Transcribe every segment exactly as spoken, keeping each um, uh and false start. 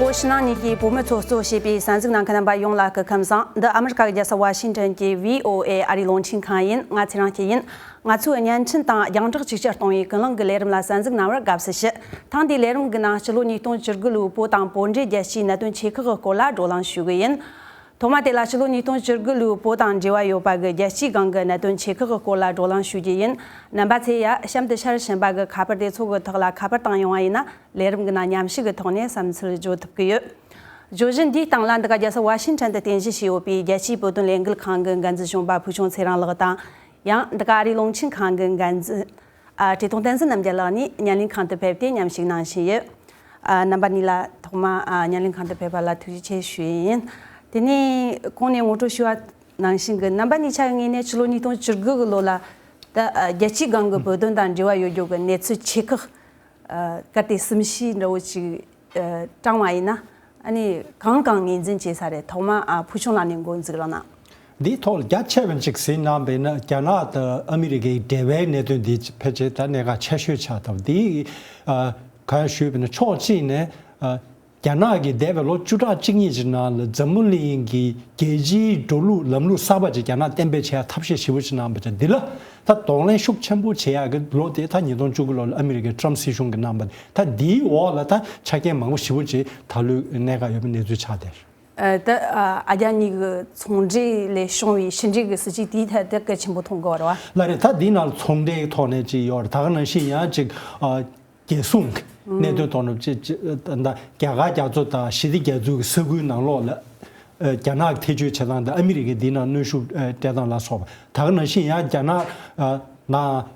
བོད་ཕྱི་ནང་གཉིས་ཀྱི་བོད་མི་ཚོ་གཙོ་བྱས་པའི་གསན་གཟིགས་གནང་མཁན་རྣམ་པ་ཡོངས་ལ་སྐུ་ཁམས་བཟང་། འདི་ཨ་མི་རི་ཀ་གི་རྒྱལ་ས་ཝ་ཤིང་ཊོན་གྱི་བྷི་ཨོ་ཨེ་ཨ་རིའི་རླུང་འཕྲིན་ཁང་ཡིན། ང་ཚེ་རིང་སྐྱིད་ཡིན། ང་ཚོས་བརྙན་འཕྲིན་དང་རྒྱང་བསྒྲགས་གཅིག་གྱུར་གཏོང་བའི་ཀུན་གླེང་གི་ལས་རིམ་ལ་གསན་གཟིགས་གནང་བར་དགའ་བསུ་ཞུ། ཐེངས་འདིའི་ལས་རིམ་གྱི་ནང་སྤྱི་ལོ་ཉིས་སྟོང་བཅུ་དགུ་ལོའི་བོད་དང་བོད་འབྲེལ་རྒྱལ་སྤྱིའི་གནད་དོན་ཆེ་ཁག་གི་སྐོར་ལ་བགྲོ་གླེང་ཞུ་གི་ཡིན། ཐོག་མ་དེ་ལ་ཕྱི་ལོ་ཉིས་སྟོང་བཅུ་དགུ་ལོའི་བོད་དང་འབྲེལ་བ་ཡོད་པ་གི་རྒྱལ་སྤྱིའི་སྒང་གི་གནད་དོན་ཆེ་ཁག་གི་སྐོར་ལ་བགྲོ་གླེང་ཞུ་རྒྱུ་ཡིན། རྣམ་པ་ཚོས་ཡ་གཤམ་དུ་ཤར་བཞིན་པ་གི་ཁ་པར་དེ་ཚོ་གི་ཐོག་ལ་ཁ་པར་བཏང་ཡོང་བ་ཡིན་ན། ལས་རིམ་གྱི་ནང་མཉམ་ཞུགས་ཀྱི་ཐོག་ནས་བསམ་ཚུལ་བརྗོད་ཐུབ་ཀྱི་ཡོད། བརྗོད་གཞི་འདིའི་སྟེང་ལ་འདི་ག་རྒྱལ་ས་ཝ་ཤིང་ཊོན་དུ་རྟེན་གཞི་བྱས་ཡོད་པའི་རྒྱལ་སྤྱིའི་བོད་དོན་ལས་འགུལ་ཁང་གི་འགན་འཛིན་གཞོན་པ་ཕུལ་བྱུང་ཚེ་རིང་ལགས་དང་། ཡང་འདི་ག་ཨ་རིའི་རླུང་འཕྲིན་ཁང་གི་འགན་འཛིན། ཨ། བཀྲས་མཐོང་བསྟན་འཛིན་རྣམ་རྒྱལ་ལགས་ནས་བརྙན་ལེན་ཁང་དུ་ཕེབས་ཏེ་མཉམ་ཞུགས་གནང་བཞིན་ཡོད། ཨ། རྣམ་པ་གཉིས་ལ་ཐོག་མ་ཨ་བརྙན་ལེན་ཁང་དུ་ཕེབས་པ་ལ་ཐུགས་རྗེ་ཆེ་ཞུ་ཡི་ཡིན། དེ་ནས་གོང་ནས་ངོ་སྤྲོད་ཞུས་པ་ནང་བཞིན་གྱི་རྣམ་པ་གཉིས་ཆ་གི་ངོས་ནས་ཕྱི་ལོ་ཉིས་སྟོང་བཅུ་དགུ་གི་ལོ་ལ་ད་ཨ་རྒྱལ་སྤྱིའི་སྒང་གི་བོད་དོན་དང་འབྲེལ་བ་ཡོད་རྒྱུ་གི་གནས་ཚུལ་ཆེ་ཁག་ཨ། གལ་ཏེ་གསུམ་བཞི་འདྲ་བོ་ཅིག་ཨ། བགྲངས་པ་ཡིན་ན། ཨ་ནི་གང་གང་ངོས་འཛིན་བྱེད་ས་རེད། ཐོག་མ་ཨ། ཕུལ་བྱུང་ལགས་ནས་འགོ་འཛུགས་རོགས་གནང་། འདིའི་ཐོག་ལ་རྒྱ་ཆེ་བ་ཅིག་ཟིན་གནང་བས་ན། རྒྱ་ནག་དང་ཨ་མི་རི་ཀའི་འབྲེལ་བའི་གནད་དོན་འདི་ཕལ་ཆེར་ད་གནད་འགག་ཆེ་ཤོས་ཆགས་ཐུབ། འདི་ཨ། གང་ཞུས་པ་ཡིན་ན། ཕྱོགས་གཅིག་ནས་ཨ། རྒྱ་ནག་གིས་འདས་པའི་ལོ་བཅུ་ཕྲག་གཅིག་གཉིས་ཀྱི་ནང་ལ་འཛམ་བུ་གླིང་གི་རྒྱལ་སྤྱིའི་འགྲོ་ལུགས་ལམ་ལུགས་གསར་པ་ཅིག་རྒྱ་ནག་གཏན་འབེབས་བྱེད་ཡ་ཐབས་ཤེས་ཞེ་པོ་ཅིག་གནང་བ་ཅིག་འདི་ལ་ད་གདོང་ལེན་ཤུགས་ཆེན་པོ་བྱེད་ཡག་གི་ལོ་དེ་ད་ཉིས་སྟོང་བཅུ་དགུ་ལོ་ལ་ཨ་མི་རི་ཀའི་ཊམ་སྲིད་གཞུང་གིས་གནང་བ། ད་འདིའི་འོག་ལ་ད་ཆ་རྐྱེན་མང་པོ་ཞེ་པོ་ཅིག་ད་ལོའི་གནད་འགག་ཡོད་པའི་གནས་ཚུལ་ཆགས་བསྡད། ཨ། ད་ཨ། ཨ་རྒྱ་གཉིས་ཀྱི་ཚོང་འབྲེལ་ལས་བྱུང་བའི་ཕྱི་འབྲེལ་གྱི་སྲིད་ཇུས་དེའི་ཐད་དེ་གལ་ཆེན་པོ་མཐོང་དགོས་པ་རེད་བ། ལགས་རེད། ད་འདིའི་ནང་ལ་ཚོང་འབྲེལ་ཐོག་ནས་ཅིག་ཡོད་རེད། ད་ག་ནང་བཞིན་ཡང་ཅིག་ཨ། རྒྱལ་སྲུང་གི་གནད་དོན་ཐོག་ནས་ཅིག་ཅིག་ད་རྒྱ་གར་རྒྱ་མཚོ་དང་ཞི་བདེ་རྒྱ་མཚོའི་གི་ས་ཁུལ་ནང་ལོགས་ལ་ཨ། རྒྱ་ནག་གི་ཐེ་བྱུས་བྱེད་སྟངས་དང་ཨ་མི་རི་ཀས་འདིའི་ནང་གནོན་ཤུགས་ཨ། སྤྲད་སྟངས་ལ་སོགས་པ། ད་ག་ནང་བཞིན་ཡང་རྒྱ་ནག་ཨ། ནང་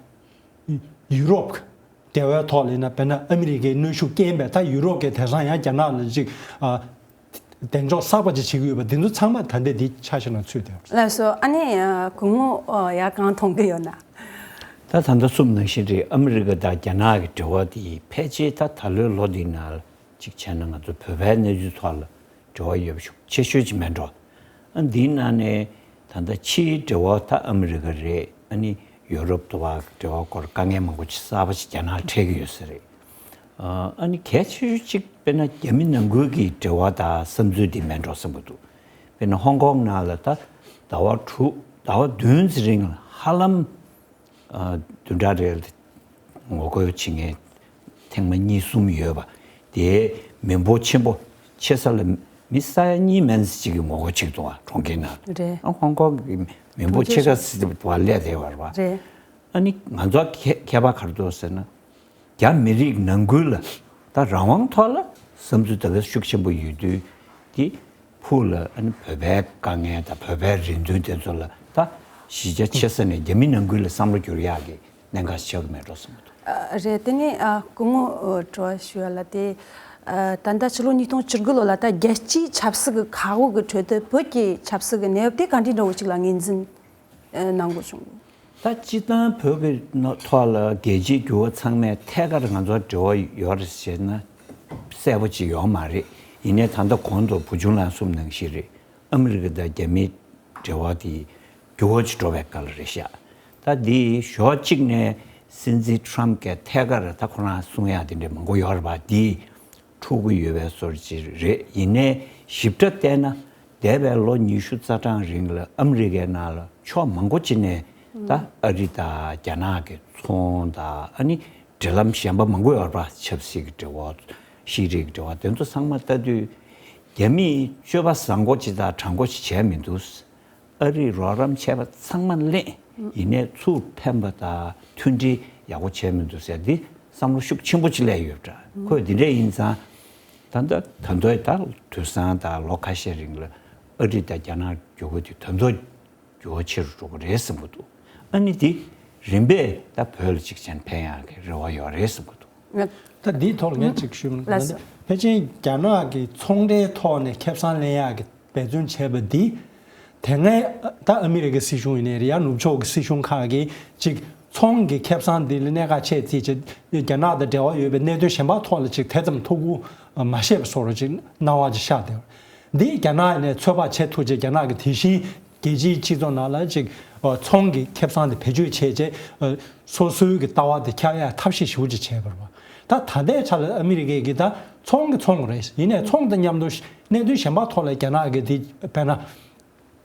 ཡུ་རོབ་ཀྱི་འབྲེལ་བའི་ཐོག་ལ་ཡིན་ན། དཔེར་ན་ཨ་མི་རི་ཀའི་གནོན་ཤུགས་རྐྱེན་པས་ད་ཡུ་རོབ་ཀྱིས་དེང་སང་ཡང་རྒྱ་ནག་ལ་ཅིག་ཨ། གདེང་འཇོག་གསར་པ་ཅིག་བྱེད་ཀྱི་ཡོད་པ། འདི་ཚོ་ཚང་མ་ད་ལྟའི་འདི་ཆ་ཤས་ནང་ཚུད་བསྡད་ཡོད་རེད། ལགས་སོ། ཨ་ནི་ཨ། སྐུ་ངོ་ཨ། ཡར་གང་མཐོང་གི་ཡོད་ན། ད་ད་ལྟ་གསུངས་ནང་བཞིན་རེད། ཨ་མི་རི་ཀ་དང་རྒྱ་ནག་གི་འབྲེལ་བ་དེ་ཕལ་ཆེར་ད་ད་ལོའི་ལོ་འདིའི་ནང་ལ་གཅིག་བྱས་ན་ང་ཚོ་བོད་པའི་གནས་ཚུལ་ཐོག་ལ་འབྲེལ་བ་ཡོད་པ་ཤུགས་ཆེ་ཤོས་ཅིག་མེད་འགྲོ། ཨ། འདིའི་ནང་ནས་ད་ལྟ་ཕྱིའི་འབྲེལ་བ་ད་ཨ་མི་རི་ཀ་རེད། ཨ་ནི་ཡོ་རོབ་དུ་བ་འབྲེལ་བ་སྐོར་དཀའ་ངལ་མང་པོ་ཅིག་གསར་པ་ཅིག་རྒྱ་ནག་འཕྲད་ཀྱི་ཡོད་ས་རེད། ཨ། ཨ་ནི་གལ་ཆེ་ཤོས་ཅིག་དཔེར་ན་རྒྱ་མི་ནང་ཁུལ་གྱི་འབྲེལ་བ་དང་བསམ་ཚུལ་འདི་མེད་འགྲོ་བསམ་གྱི་འདུག་དཔེར་ན་ཧོང་ཀོང་ནང་ལ་ད་ཟླ་བ་དྲུག་ཟླ་བ་བདུན་ཙམ་རིང་ལ་ཧ་ལམ་ཨ། བདུན་ཕྲག་རེ་ལ་ངོ་རྒོལ་བྱེད་མཁན་ཐེངས་མ་གཉིས་གསུམ་ཡོད་པ། དེའི་མི་འབོར་ཆེན་པོ་ཆེ་ས་ལ་མི་ས་ཡ་གཉིས་མན་ཙམ་ཅིག་གིས་ངོ་རྒོལ་བྱེད་ཀྱི་འདུག་བ། གྲོང་ཁྱེར་ནང་ལ། རེད། ཨ། ཧོང་ཀོང་གི་མི་འབོར་ཕྱེད་ཀ་ཙམ་བ་སླེབས་བསྡད་པ་རེད་བ། རེད། ཨ་ནི་ང་ཚོ་ཁྱད་ཁྱད་པར་ག་རེ་འདུག་ཟེར་ན། རྒྱ་མི་རིགས་ནང་ཁུལ་ལ་ད་རང་དབང་ཐོག་ལ་བསམ་ཚུལ་ད་ག་ཤུགས་ཆེན་པོ་ཡོད་དུས་དེ་ཕུགས་ལ་ཨ་ནི་བོད་པའི་དཀའ་ངལ་དང་བོད་པའི་རེ་འདུན་དེ་ཚོ་ལ་ད་གཞི་རྒྱ་ཆེ་ས་ནས་རྒྱ་མི་ནང་ཁུལ་ལ་བསམ་བློ་བསྒྱུར་ཡག་གི་གནད་འགག་ཆགས་ཀྱི་མེད་འགྲོ་བསམ་གྱི་འདུག་ཨ། རེད། དེ་ནས་ཨ། སྐུ་ངོ་ཨ། དྲི་བ་ཞུ་ཡ་ལ་དེ་ཨ། ད་ལྟ་ཕྱི་ལོ་ཉིས་སྟོང་བཅུ་དགུ་ལོ་ལ་ད་རྒྱལ་སྤྱིའི་ཆབ་སྲིད་ཀྱི་ཁག་འོག་གི་ཁྲོད་དུ་བོད་ཀྱི་ཆབ་སྲིད་ཀྱི་གནས་བབ་དེ་ག་འདྲའི་འདྲ་བོ་ཅིག་ལ་ངོས་འཛིན་ཨ། གནང་དགོས་བྱུང་། ད་སྤྱིར་བཏང་བོད་ཀྱི་ནང་ཐོག་ལ་རྒྱལ་སྤྱིའི་འགྱུར་བ་ཚང་མས་ཐད་ཀར་ང་ཚོར་འབྲེལ་བ་ཡོད་རེད་ཟེར་ན་གསལ་པོ་ཅིག་ཡོད་མ་རེད། ཡིན་ནའི་ད་ལྟ་གོང་དུ་བུ་ཆུང་ལགས་གསུངས་ནང་བཞིན་རེད། ཨ་མི་རི་ཀ་དང་རྒྱ་མིའི་འབྲེལ་བ་དེ་འགྱུར་བ་ཅིག་འགྲོ་བའི་སྐབས་ལ་རེད་ཤག་ད་འདི་ཕྱོགས་གཅིག་ནས་སྲིད་འཛིན་ཊམ་གྱིས་ཐད་ཀར་ད་ཁོ་རང་གསུང་ཡག་དེ་འདྲ་མང་པོ་ཡོད་རེད་པ། འདི་འཁྲུག་གི་ཡོད་པའི་བཟོ་འདྲ་ཅིག་རེད། ཡིན་ནའི་ཞིབ་ཕྲ་བལྟས་ན་འདས་པའི་ལོ་ཉི་ཤུ་རྩ་གྲངས་རིང་ལ་ཨ་མི་རི་ཀའི་ནང་ལ་ཕྱོགས་མང་པོ་ཅིག་ནས་ད་ཨ་རི་དང་རྒྱ་ནག་གི་ཚོང་དང་། ཨ་ནི་འབྲེལ་ལམ་གཞན་པ་མང་པོ་ཡོད་རེད་པ། ཆབ་སྲིད་ཀྱི་འབྲེལ་བ། ཤེས་རིག་གི་འབྲེལ་བ། དེ་ཚོ་ཚང་མ་ལྟ་དུས་རྒྱ་མིས་སྤྱོད་པ་བཟང་པོ་ཅིག་དང་དྲང་པོ་ཅིག་བྱས་མི་འདུག་ཨ་རིས་རོགས་རམ་བྱས་པ་ཚང་མ་ལེན། ཡིན་ནའི་ཚུར་ཕན་པ་དང་མཐུན་སྒྲིལ་ཡག་པོ་བྱས་མི་འདུག་ཟེར། འདི་བསམ་བློ་ཤུགས་ཆེན་པོ་ཅིག་སླེབས་ཡོད་འདྲ། ཁོས་འདི་འདྲ་ཡིན་ཙང་ད་ལྟ་ད་ལྟའི་ད་དུས་སང་དང་ལོ་ཁ་ཤས་རིང་ལ་ཨ་རི་དང་རྒྱ་ནག་འགྱུར་བ་དེ་ད་ལྟ་འགྱུར་བ་ཆེ་རུ་འགྲོ་གི་རེད་བསམ་གྱི་འདུག་ཨ་ནི་འདི་རིམ་པས་ད་བོད་ལ་ཅིག་བྱས་ཕན་ཡག་གི་རེ་བ་ཡོད་རེད་བསམ་གྱི་འདུག་ད་འདིའི་ཐོག་ལ་ངས་ཅིག་ཞུས་མ། ལགས་སོ། ཕལ་ཆེར་རྒྱ་ནག་གི་ཚོང་འབྲེལ་ཐོག་ནས་ཁེ་བཟང་ལེན་ཡག་གི་འབད་བརྩོན་བྱས་པ་འདི། དེ་སྔའི་ད་ཨ་མི་རི་ཀའི་སྲིད་གཞུང་ཡིན་ནའི་རེད། ཡང་ནུབ་ཕྱོགས་ཀྱི་སྲིད་གཞུང་ཁག་གིས་ཅིག་ཚོང་གི་ཁེ་བཟང་འདི་ལ་གནད་འགག་ཆེ་བརྩིས་བྱས། རྒྱ་ནག་དང་འབྲེལ་བ་ཡོད་པའི་གནད་དོན་གཞན་པ་ཐོག་ལ་ཅིག་དེ་ཙམ་ཐུགས་ཁུར་མ་བཞེས་པ་བཟོ་འདྲ་ཅིག་སྣང་བ་ཅིག་ཤར་བསྡད། འདི་རྒྱ་ནག་ནས་ཚོད་དཔག་བྱེད་ཐུབ་ཅིག་རྒྱ་ནག་གི་དེ་བཞིན་རྒྱལ་སྤྱིའི་སྤྱི་ཚོགས་ནང་ལ་ཅིག་ཚོང་གི་ཁེ་བཟང་དེ་བེད་སྤྱོད་བྱས་བྱས། སོ་སོའི་གི་ལྟ་བ་དེ་འཁྱེར་ཡག་ཐབས་ཤེས་ཞེ་པོ་ཅིག་བྱས་པ་རེད་པ། ད་ད་ལྟའི་ཆ་ལ་ཨ་མི་རི་ཀའི་གི་ད་ཚོང་གི་ཚོང་རེད། ཡིན་ནའི་ཚོང་དང་མཉམ་དུ་གནད་དོན་གཞན་པ་ཐོག་ལ་རྒྱ་ནག་གི་དེ་དཔེར་ན།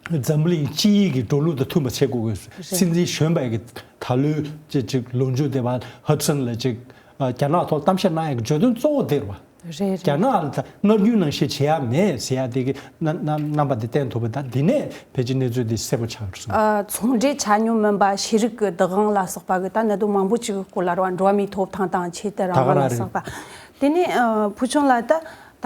འཛམ་གླིང་སྤྱི་ཡི་གི་འགྲོ་ལུགས་དང་མཐུན་པ་བྱེད་དགོས་ཀྱི་ཡོད། རེད། སྲིད་འཛིན་གཞོན་པའི་གི་ད་ལོའི་ཅིག་ཅིག་ལོ་མཇུག་དེ་བར་ཧ་ཌི་སན་ལ་ཅིག་རྒྱ་ནག་ཐོག་གཏམ་བཤད་གནང་ཡག་གི་བརྗོད་དོན་གཙོ་བོ་དེ་རེད་བ། རེད་རེད། རྒྱ་ནག་ལ་ད་སྔར་རྒྱུན་ནང་བཞིན་བྱེད་ཡ་མེད་ཟེར་ཡ་དེ་གི་རྣམ་རྣམ་རྣམ་པ་དེ་བསྟན་ཐུབ་པ་ད་འདི་ནས་ཕལ་ཆེར་གནས་ཚུལ་དེ་གསལ་པོ་ཆགས་ཀྱི་རེད་བསམ། ཨ། ཚོང་འབྲེལ་ཆ་སྙོམས་མིན་པ་ཤེས་རིག་གི་བདག་དབང་ལ་སོགས་པ་གི་ད་གནད་དོན་མང་པོ་ཅིག་གི་སྐོར་ལ་རེད་བ། འགྲོ་བ་མིའི་ཐོབ་ཐང་དང་ཆོས་དད་རང་དབང་ལ་སོགས་པ། དེ་ནས་ཨ་ཕུལ་བྱུང་ལ་ད་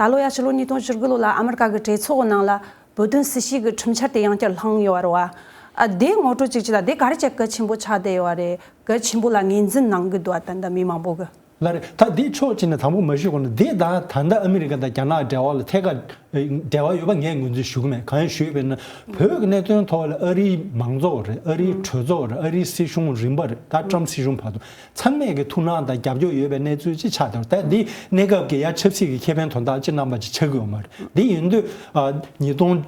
ད་ལོ་ཡ་ཕྱི་ལོ་ཉིས་སྟོང་བཅུ་དགུ་ལོ་ལ་ཨ་མི་རི་ཀ་གི་གྲོས་ཚོགས་ནང་ལ། བོད་དོན་སྲིད་བྱུས་ཀྱི་ཁྲིམས་འཆར་དེ་ཡང་བསྐྱར་བསླངས་ཡོད་རེད་བ། ཨ། དེ་ངོ་སྤྲོད་ཅིག་བྱེད་ད། དེ་ག་རེ་བྱས་གལ་ཆེན་པོ་ཆགས་བསྡད་ཡོད་རེད། གལ་ཆེན་པོ་ལ་ངོས་འཛིན་གནང་གི་འདུག་བ། ད་ལྟ་མི་མང་པོ་གི། ལགས་རེད། ད་དེ་ཕྱོགས་གཅིག་ནས་དང་པོ་མ་ཞུས་གོང་ནས་དེ་དང་ད་ལྟ་ཨ་མི་རི་ཀ་དང་རྒྱ་ནག་འབྲེལ་བ་ལ་ཐད་ཀར་འབྲེལ་བ་ཡོད་པ་ངས་ངོས་འཛིན་ཞུ་གི་མེད། གང་ཡིན་ཞུས་པས་ན་བོད་ཀྱི་གནད་དོན་ཐོག་ལ་ཨ་རིའི་མང་ཚོགས་རེད། ཨ་རིའི་གྲོས་ཚོགས་རེད། ཨ་རིའི་སྲིད་གཞུང་རིམ་པ་རེད། ད་ཊམ་སྲིད་གཞུང་བར་དུ། ཚང་མས་ཀྱི་ཐུགས་སྣང་དང་རྒྱབ་སྐྱོར་ཡོད་པའི་གནས་ཚུལ་ཅིག་ཆགས་བསྡད་པ་རེད། ད་འདི་གནས་སྐབས་ཀྱི་ཡ་ཆབ་སྲིད་ཀྱི་ཁེ་ཕན་དོན་དག་ཅིག་རྣམ་པ་ཅིག་ཆགས་ཀྱི་ཡོད་མ་རེད། འདི་ཡིན་དུས་ཨ་ཉིས་སྟོང་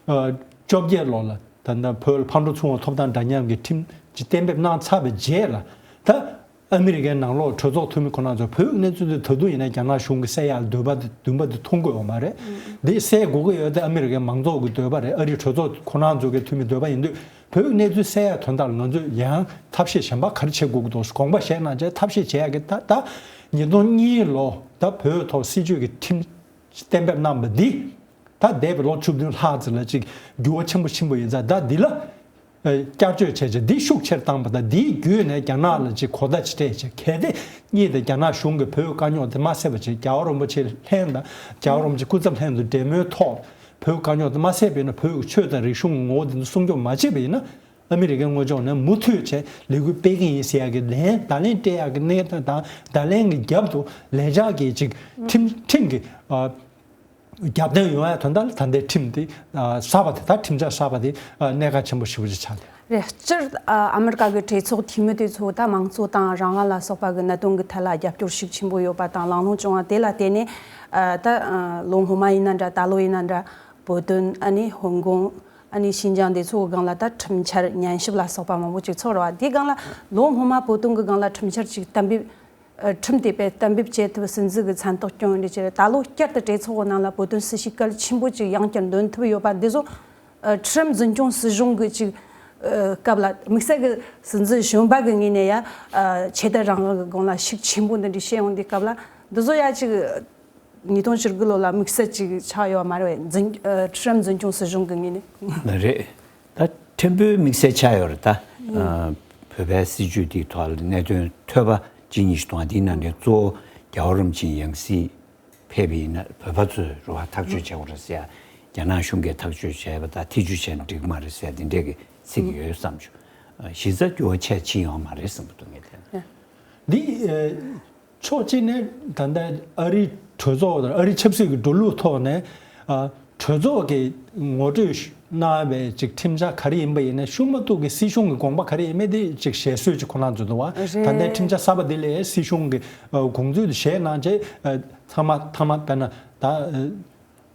ཨ་བཅོ་བརྒྱད་ལོ་ལ་ད་ལྟ་བོད་ལ་ཕར་འགྲོ་ཚུར་འོང་ཐོབ་ཐང་འདྲ་མཉམ་གྱི་ཁྲིམས་ཅིག་གཏན་འབེབས་གནང་ཚར་བའི་རྗེས་ལ། ད་ཨ་མི་རི་ཀའི་ནང་ལོགས་གྲོས་ཚོགས་འཐུས་མི་ཁོ་རང་ཚོ་བོད་ཀྱི་གནས་ཚུལ་དེ་ད་དུང་ཡིན་ན་རྒྱ་ནག་གཞུང་གིས་གསལ་ཡག་འདོད་པ་དེ་འདུན་པ་དེ་མཐོང་གི་ཡོད་མ་རེད། འདི་གསལ་དགོས་ཀྱི་ཡོད་དེ་ཨ་མི་རི་ཀའི་མང་ཚོགས་ཀྱི་འདོད་པ་རེད། ཨ་རིའི་གྲོས་ཚོགས་ཁོ་རང་ཚོ་གི་འཐུས་མི་འདོད་པ་ཡིན་དུས། བོད་ཀྱི་གནས་ཚུལ་གསལ་ཡག་དོན་དག་ལ་ང་ཚོས་ཡང་ཐབས་ཤེས་གཞན་པ་ག་རེ་བྱེད་དགོས་ཀྱི་འདུག་དགོངས་པ་བཞེས་གནང་བྱས་ཐབས་ཤེས་བྱེད་ཡག་གི་ད་ད་ཉིས་སྟོང་གཉིས་ལོ་ད་བོད་ཐོག་སྲིད་བྱུས་ཀྱི་ཁྲིམས་གཏན་འབེབས་གནང་བ་འདི་ད་འདས་པའི་ལོ་བཅུ་བདུན་ལྷག་ཙམ་ལ་ཅིག་འགྱུར་བ་ཆེན་པོ་ཕྱིན་པ་ཡིན་ཙང་། ད་འདི་ལ་ཨ་བསྐྱར་བཅོས་བྱས་བྱས་འདི་ཤུགས་ཆེར་བཏང་བ་དང་། འདིའི་བརྒྱུད་ནས་རྒྱ་ནག་ལ་ཅིག་གོ་བརྡ་ཅིག་སྤྲད་བྱས། གལ་ཏེ་གཉིས་དེ་རྒྱ་ནག་གཞུང་གིས་བོད་དཀའ་རྙོག་དེ་མ་སེལ་བ་བྱས། རྒྱལ་བ་རིན་པོ་ཆེ་ལྷན་དང་རྒྱལ་བ་རིན་པོ་ཆེ་སྐུ་ཚབ་ལྷན་དུ་འབྲེལ་མོལ་ཐོག་བོད་དཀའ་རྙོག་དེ་མ་སེལ་བ་ཡིན་ན། བོད་ཀྱི་ཆོས་དང་རིག་གཞུང་གི་ངོ་བོ་དེ་ཚོ་སྲུང་སྐྱོབ་མ་བྱས་པ་ཡིན་ན། ཨ་མི་རི་ཀའི་ངོས་ཕྱོགས་ནས་མུ་མཐུད་བྱས་ལས་འགུལ་སྤེལ་གྱི་ཡིན་ཟེར་ཡག་གི་ལན། བརྡ་ལན་སྤྲད་ཡག་གི་གནས་སྟངས་དང་། བརྡ་ལན་གྱི་རྒྱབ་ཏུ་ལན་ཆགས་ཀྱི་ཅིག་ཁྲིམས་ཁྲིམས་ཀྱི་ཨ་རྒྱབ་རྟེན་ཡོང་ཡ་དོན་དག་ལ་ད་ལྟའི་ཁྲིམས་དེ་ཨ་གསར་པ་དེ། ད་ཁྲིམས་འཆར་གསར་པ་དེ་ཨ་གནད་འགག་ཆེན་པོ་ཞེ་པོ་ཅིག་ཆགས་ཏེ། རེད། སྤྱིར་ཨ་ཨ་མི་རི་ཀ་གི་གྲོས་ཚོགས་འཐུས་མི་དེ་ཚོ་ད་མང་གཙོ་དང་རང་དབང་ལ་སོགས་པ་གི་གནད་དོན་གི་ཐད་ལ་རྒྱབ་སྐྱོར་ཤུགས་ཆེན་པོ་ཡོད་པ་དང་། གླེང་སློང་བྱུང་བ་དེ་ལ་བརྟེན་ནས་ཨ་ད་ཨ་ལོ་སྔོན་མ་ཡིན་ན་འདྲ། ད་ལོ་ཡིན་ན་འདྲ། བོད་དོན། ཨ་ནི་ཧོང་ཀོང་། ཨ་ནི་ཤིན་ཅང་དེ་ཚོ་གི་སྒང་ལ་ད་ཁྲིམས་འཆར་ཉན་ཞིབ་ལ་སོགས་པ་མང་པོ་ཅིག་ཚོགས་རེད་བ། དེའི་སྒང་ལ་ལོ་སྔོན་མ་བོད་དོན་གི་སྒང་ལ་ཁྲིམས་འཆར་ཅིག་གཏན་འབེབས། ཨ་ཁྲིམས་དེ་དཔེ་གཏན་འབེབས་བྱེད་ཐུབ་སྲིད་འཛིན་གི་མཚན་རྟགས་སྐྱོན་ཡོད་འདྲ་ཅིག་རེད། ད་ལོ་བསྐྱར་དུ་གྲོས་ཚོགས་གི་ནང་ལ་བོད་དོན་སྲིད་བྱུས་གལ་ཆེན་པོ་ཅིག་ཡང་བསྐྱར་འདོན་ཐུབ་ཡོད་པ་འདི་ཚོ། ཨ་ཁྲིམས་འཛིན་སྐྱོང་སྲིད་གཞུང་གི་ཅིག་ཨ་སྐབས་ལ། དམིགས་བསལ་གི་སྲིད་འཛིན་གཞོན་པ་གི་ངོས་ནས་ཡ་ཨ་ཆོས་དད་རང་དབང་གི་སྒང་ལ་ཤུགས་ཆེན་པོ་འདི་འདྲ་བཤད་ཡོང་དུས་སྐབས་ལ། འདི་ཚོ་ཡ་ཅིག་ཉིས་སྟོང་བཅུ་དགུ་ལོ་ལ་དམིགས་བསལ་ཅིག་ཆགས་ཡོད་མ་རེད་པས། འཛིན་ཨ་ཁྲིམས་འཛིན་སྐྱོང་སྲིད་གཞུང་གི་ངོས་ནས། ལགས་རེད། ད་ཕྲན་བུ་དམིགས་བསལ་ཆགས་ཡོད་རེད་ད། ཨ་བོད་པའི་སྲིད་བྱུས་དེའི་ཐོག་ལ་གནད་དོན་ཐོས་པ་གཅིག་གཉིས་ཤིག་གཏོང་བ་དེའི་ནང་ནས་གཙོ་བོ་རྒྱལ་བ་རིན་པོ་ཆེ་ཡང་སྲིད་ཕེབས་པ་ཡིན་ན་བོད་པ་ཚོས་རེད་བ། ཐག་གཅོད་བྱེད་དགོས་རེད་ཟེར་ཡ། རྒྱ་ནག་གཞུང་གིས་ཐག་གཅོད་བྱས་པ་དང་ཐེ་བྱུས་བྱས་ན་འགྲིག་གི་མ་རེད་ཟེར་ཡ་དེ་འདྲས་ཀྱི་ཚིག་ཡོད་བསམ་བྱུང་། ཨ་གཞི་རྩ་འགྱུར་བ་ཆེ་ཕྱིན་ཡོད་མ་རེད་བསམ་གྱི་འདུག་ངས་དེ་ལ། འདི་ཨ་ཕྱོགས་གཅིག་ནས་ད་ལྟ་ཨ་རིའི་གྲོས་ཚོགས་དང་ཨ་རིའི་ཆབ་སྲིད་ཀྱི་འགྲོ་ལུགས་ཐོག་ནས་ཨ་གྲོས་ཚོགས་ཀྱིས་ངོ་སྤྲོད་གནང་བའི་ཅིག་ཁྲིམས་འཆར་ག་རེ་ཡིན་པ་ཡིན་ན། ཤུགས་མ་གཏོགས་ཀྱི་སྲིད་གཞུང་གི་དགོངས་པ་ག་རེ་ཡིན་མིན་དེ་ཅིག་ཞལ་བཟོས་ཅིག་ཁོ་རང་ཚོ་འདུག་བ། རེད། ད་ལྟའི་ཁྲིམས་འཆར་གསར་པ་དེ་ལ་སྲིད་གཞུང་གི་ཨ་དགོངས་ཚུལ་དེ་བཞེས་གནང་བྱས། ཨ་ཚང་མ་ཚང་མ་དཔེར་ན་ད་ཨ་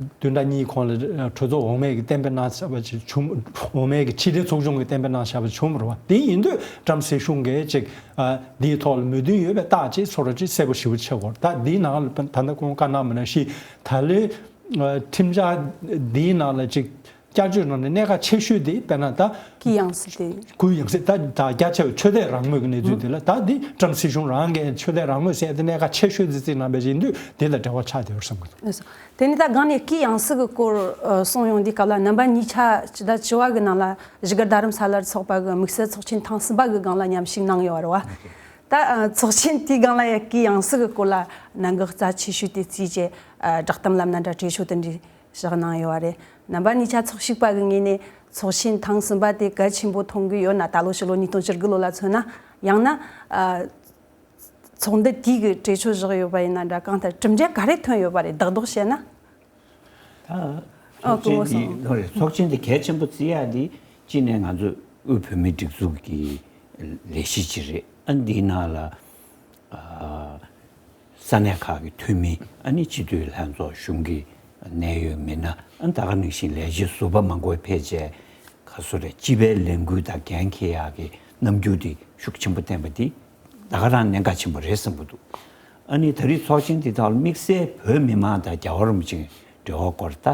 བདུན་ཕྲག་གཉིས་གོང་ལ་གྲོས་ཚོགས་འོག་མའི་གི་གཏན་འབེབས་གནང་བཞག་པ་ཅིག་བྱུང་། འོག་མའི་གི་ཕྱི་དྲིལ་ཚོགས་ཆུང་གི་གཏན་འབེབས་གནང་བཞག་པ་བྱུང་བ་རེད་བ། དེ་ཡིན་དུས་ཊམ་སྲིད་གཞུང་གིས་ཅིག་ཨ་འདིའི་ཐོག་ལ་མོས་མཐུན་ཡོད་པའི་རྟགས་ཅིག་ཚོར་བ་ཅིག་གསལ་པོ་ཞེ་པོ་ཆགས་ཀྱི་ཡོད་རེད། ད་འདིའི་ནང་ལ་ད་ལྟ་ཁོང་བཀའ་གནང་བ་ནང་བཞིན་ད་ལོའི་ཨ་ཁྲིམས་འཆར་འདིའི་ནང་ལ་ཅིག་བསྐྱར་བཅོས་གནང་ནས་གནད་འགག་ཆེ་ཤོས་དེ་དཔེར་ན་ད་གི་ཡང་སྲིད་དེ། གུ་ཡང་སྲིད། ད་ད་རྒྱ་ཆེ་བའི་ཆོས་དད་རང་མོས་ཀྱི་གནས་ཚུལ་དེ་ལ། ད་འདི་ཊམ་སྲིད་གཞུང་རང་གིས་ཆོས་དད་རང་མོས་ཟེར་དེ་གནད་འགག་ཆེ་ཤོས་ཙི་ཙི་གནང་བ་ཞིག་ཡིན་དུས་དེ་དང་འབྲེལ་བ་ཆགས་བསྡད་ཡོད་བསམ་གྱི་འདུག། ལགས་སོ། དེ་ནས་ད་སྒང་ནས་གི་ཡང་སྲིད་ཀྱི་སྐོར་ཨ་གསུངས་ཡོང་དུས་སྐབས་ལ། རྣམ་པ་གཉིས་ཆ་ཅི་ད་བཅུ་བ་གི་ནང་ལ་བཞུགས་སྒར་རྡ་རམ་ས་ལར་ཚོགས་པ་གི་དམིགས་བསལ་ཚོགས་ཆེན་ཐེངས་གསུམ་པ་གི་སྒང་ལ་མཉམ་ཞུགས་གནང་ཡོད་རེད་བ། ད་ཨ་ཚོགས་ཆེན་དེའི་སྒང་ལ་ཡ་གི་ཡང་སྲིད་ཀྱི་སྐོར་ལ་གནད་འགག་རྩ་ཆེ་ཤོས་དེ་བརྩིས་བྱས་ཨ་བསྒྲགས་གཏམ་ལབ་ན་འདྲ། གྲོས་ཆོད་དེ་འདྲའི་བཞག་གནང་ཡོད་པ་རེད། རྣམ་པ་གཉིས་ཆ་ཚོགས་ཞུགས་པ་གི་ངོས་ནས་ཚོགས་ཆེན་ཐེངས་གསུམ་པ་དེ་གལ་ཆེན་པོ་མཐོང་གི་ཡོད་ན། ད་ལོ་ཕྱི་ལོ་ཉིས་སྟོང་བཅུ་དགུ་ལོ་ལ་མཚོན་ན། ཡང་ན་ཨ་ཚོགས་འདུ་དེའི་གི་གྲོས་ཆོད་བཞག་ཡོད་པ་ཡིན་ན་འདྲ། གང་ལྟར་གྲུབ་འབྲས་ག་རེ་ཐོན་ཡོད་པ་རེད། རྡོག་རྡོག་བཤད་ན། ད་ཨ་ཚོགས་ཆེན་གོ་འདི་སོང་། ལོ་རེ་ཚོགས་ཆེན་འདི་གལ་ཆེན་པོ་བརྩི་ཡ་འདི་གཅིག་ནས་ང་ཚོ་དབུས་བོད་མིའི་སྒྲིག་འཛུགས་ཀྱི་ལས་གཞི་ཅིག་རེད། ཨ་འདིའི་ནང་ལ་ཨ་ས་གནས་ཁག་གི་འཐུས་མི། ཨ་ནི་སྤྱི་འཐུས་ལྷན་ཚོགས་གཞུང་གི་གནད་ཡོད་མི་སྣ། ཨ་ད་ག་ནང་བཞིན་ལས་བྱེད་ཟུར་པ་མང་པོ་ཕེབས་བྱས། ག་སོ་རེད། སྤྱི་པའི་ལས་འགུལ་དང་འགན་འཁྱེར་ཡག་གི་རྣམ་འགྱུར་དེ་ཤུགས་ཆེན་པོ་བསྟན་པ་འདི་ད་ག་རང་གནད་འགག་ཆེན་པོ་རེད་བསམ་གྱི་འདུག། ཨ་ནི་ད་རེས་ཚོགས་ཆེན་འདི་དག་ལ་དམིགས་བསལ་བོད་མི་མང་དང་རྒྱལ་བ་རིན་པོ་ཆེའི་འབྲེལ་བ་སྐོར་ད།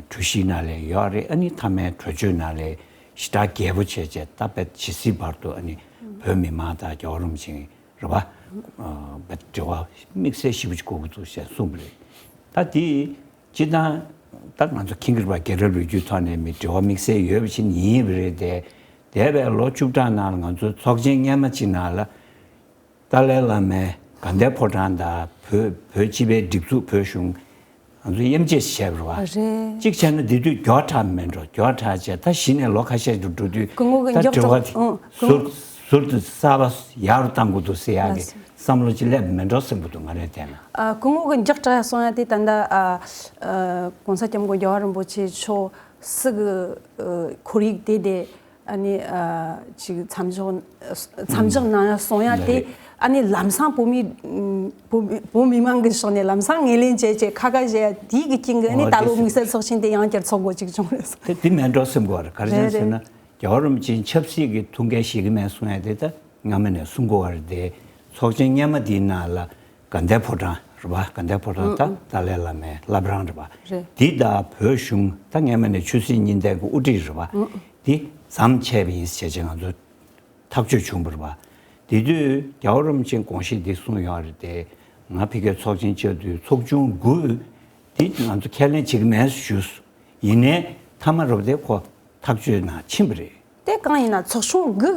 གྲོས་གཞི་ནང་ལ་ཡོད་རེད། ཨ་ནི་མཐའ་མའི་གྲོས་ཆོད་ནང་ལ་ཞེ་དྲག་རྒྱས་པོ་བྱས་བྱས་ད་དཔེ་ཇི་སྲིད་བར་དུ་ཨ་ནི་བོད་མི་མང་དང་རྒྱལ་བ་རིན་པོ་ཆེའི་རེད་པ། འབྲེལ་བ་དམིགས་བསལ་ཞེ་པོ་ཅིག་དགོས་ཀྱི་འདུག་ཞེས་གསུངས་པ་རེད། ད་དེ་སྤྱིར་བཏང་ད་ང་ཚོ་ཁེངས་ཀྱི་རེད་པ། རྒྱལ་རབས་ལོ་རྒྱུས་ཐོག་ནས་མི་འབྲེལ་བ་དམིགས་བསལ་ཡོད་པ་ཞིག་ཡིན་པ་རེད་དེ། འདས་པའི་ལོ་བཅུ་ཕྲག་ནང་ལ་ང་ཚོ་ཚོགས་ཆེན་སྔོན་མ་ཅིག་ནང་ལ། ཏཱ་ལའི་བླ་མའི་དགའ་ལྡན་ཕོ་བྲང་དང་བོད་བོད་སྤྱི་པའི་སྒྲིག་འཛུགས་བོད་གཞུང་ང་ཚོ་དབྱེ་འབྱེད་བྱས་པ་རེད་པ། རེད། གཅིག་བྱས་ན་འདི་དུས་མགྱོགས་དྲགས་མེད་འགྲོ། མགྱོགས་དྲགས་བྱས་ད་གཞི་ནས་ལོ་ཁ་ཤས་ཀྱི་འགྲོ་དུས་སྐུ་ངོ་གི་ད་མགྱོགས་འབྲེལ་བ་དྲགས་དེ་ཨང་སྐུ་ཟུར་ཟུར་དུ་གསར་པ་ཡག་རུ་གཏང་དགོས་འདུག་ཟེར་ཡག་གི་ལགས་བསམ་བློ་ཅིག་སླེབས་མེད་འགྲོ་བསམ་གྱི་འདུག་ང་རང་བལྟས་ན། ཨ། སྐུ་ངོ་གི་མགྱོགས་དྲགས་གསུང་ཡ་དེ་ད་ལྟ་ཨ་ཨ་༸གོང་ས་༸སྐྱབས་མགོན་རྒྱལ་བ་རིན་པོ་ཆེ་མཆོག་སྲིད་ཀྱི་ཨ་ཁོར་ཡུག་དེ་དེ། ཨ་ནི་ཨ་ཅིག་མཚམས་འཇོག་མཚམས་འཇོག་གནང་ཡ་སོང་ཡ་དེ། ཨ་ནི་ལམ་སང་བོད་མི་བོད་མི་བོད་མི་མང་གི་ཕྱོགས་ནས་ལམ་སང་ངོས་ལེན་བྱས་བྱས་ཁ་ཁ་བྱས་ཡ་དེའི་གི་རྐྱེན་གྱིས་ཨ་ནི་ད་ལོ་དམིགས་བསལ་ཚོགས་ཆེན་དེ་ཡང་བསྐྱར་ཚོགས་དགོས་ཅིག་བྱུང་རེད་ཟེར། དེ་དེ་མེད་འགྲོ་སེམས་དགོས་རེད། ག་རེ་བྱས་ཟེར་ན་རྒྱལ་བ་རིན་པོ་ཆེའི་ཆབ་སྲིད་ཀྱི་ཐུགས་འགན་བཞེས་ཀྱི་མེད་གསུང་ཡ་དེ་ད་སྔ་མ་ནས་གསུང་དགོས་པ་རེད་དེ། ཚོགས་ཆེན་སྔོན་མ་དེའི་ནང་ལ་དགའ་ལྡན་ཕོ་བྲང་རེད་པ། དགའ་ལྡན་ཕོ་བྲང་ད་ཏཱ་ལའི་བླ་མའི་བླ་བྲང་རེད་པ། རེད། འདི་ད་བོད་གཞུང་ད་སྔོན་མ་ནས་ཆོས་སྲིད་གཉིས་ལྡན་གྱི་དབུ་ཁྲིད་རེད་པ། འདི་མཚམས་ཆད་པ་ཡིན་ཟེར་བྱས་ང་ཚོ་ཐག་གཅོད་བྱུང་བ་རེད་པ། དེ་དུས་རྒྱལ་བ་རིན་པོ་ཆེས་དགོངས་གཞི་འདི་གསུངས་ཡོད་རེད་དེ། ང་ཕ་གིར་ཚོགས་ཆེན་བཅར་དུས་ཚོགས་ཆུང་དགུ་འདི་ང་ཚོ་ཁས་ལེན་བྱེད་ཀྱི་མེད་ཞུས། ཡིན་ནའི་མཐའ་མ་རུ་དེ་ཁོ་ཐག་གཅོད་ནང་ཕྱིན་པ་རེད། དེ་གང་ཡིན་ན་ཚོགས་ཆུང་དགུ་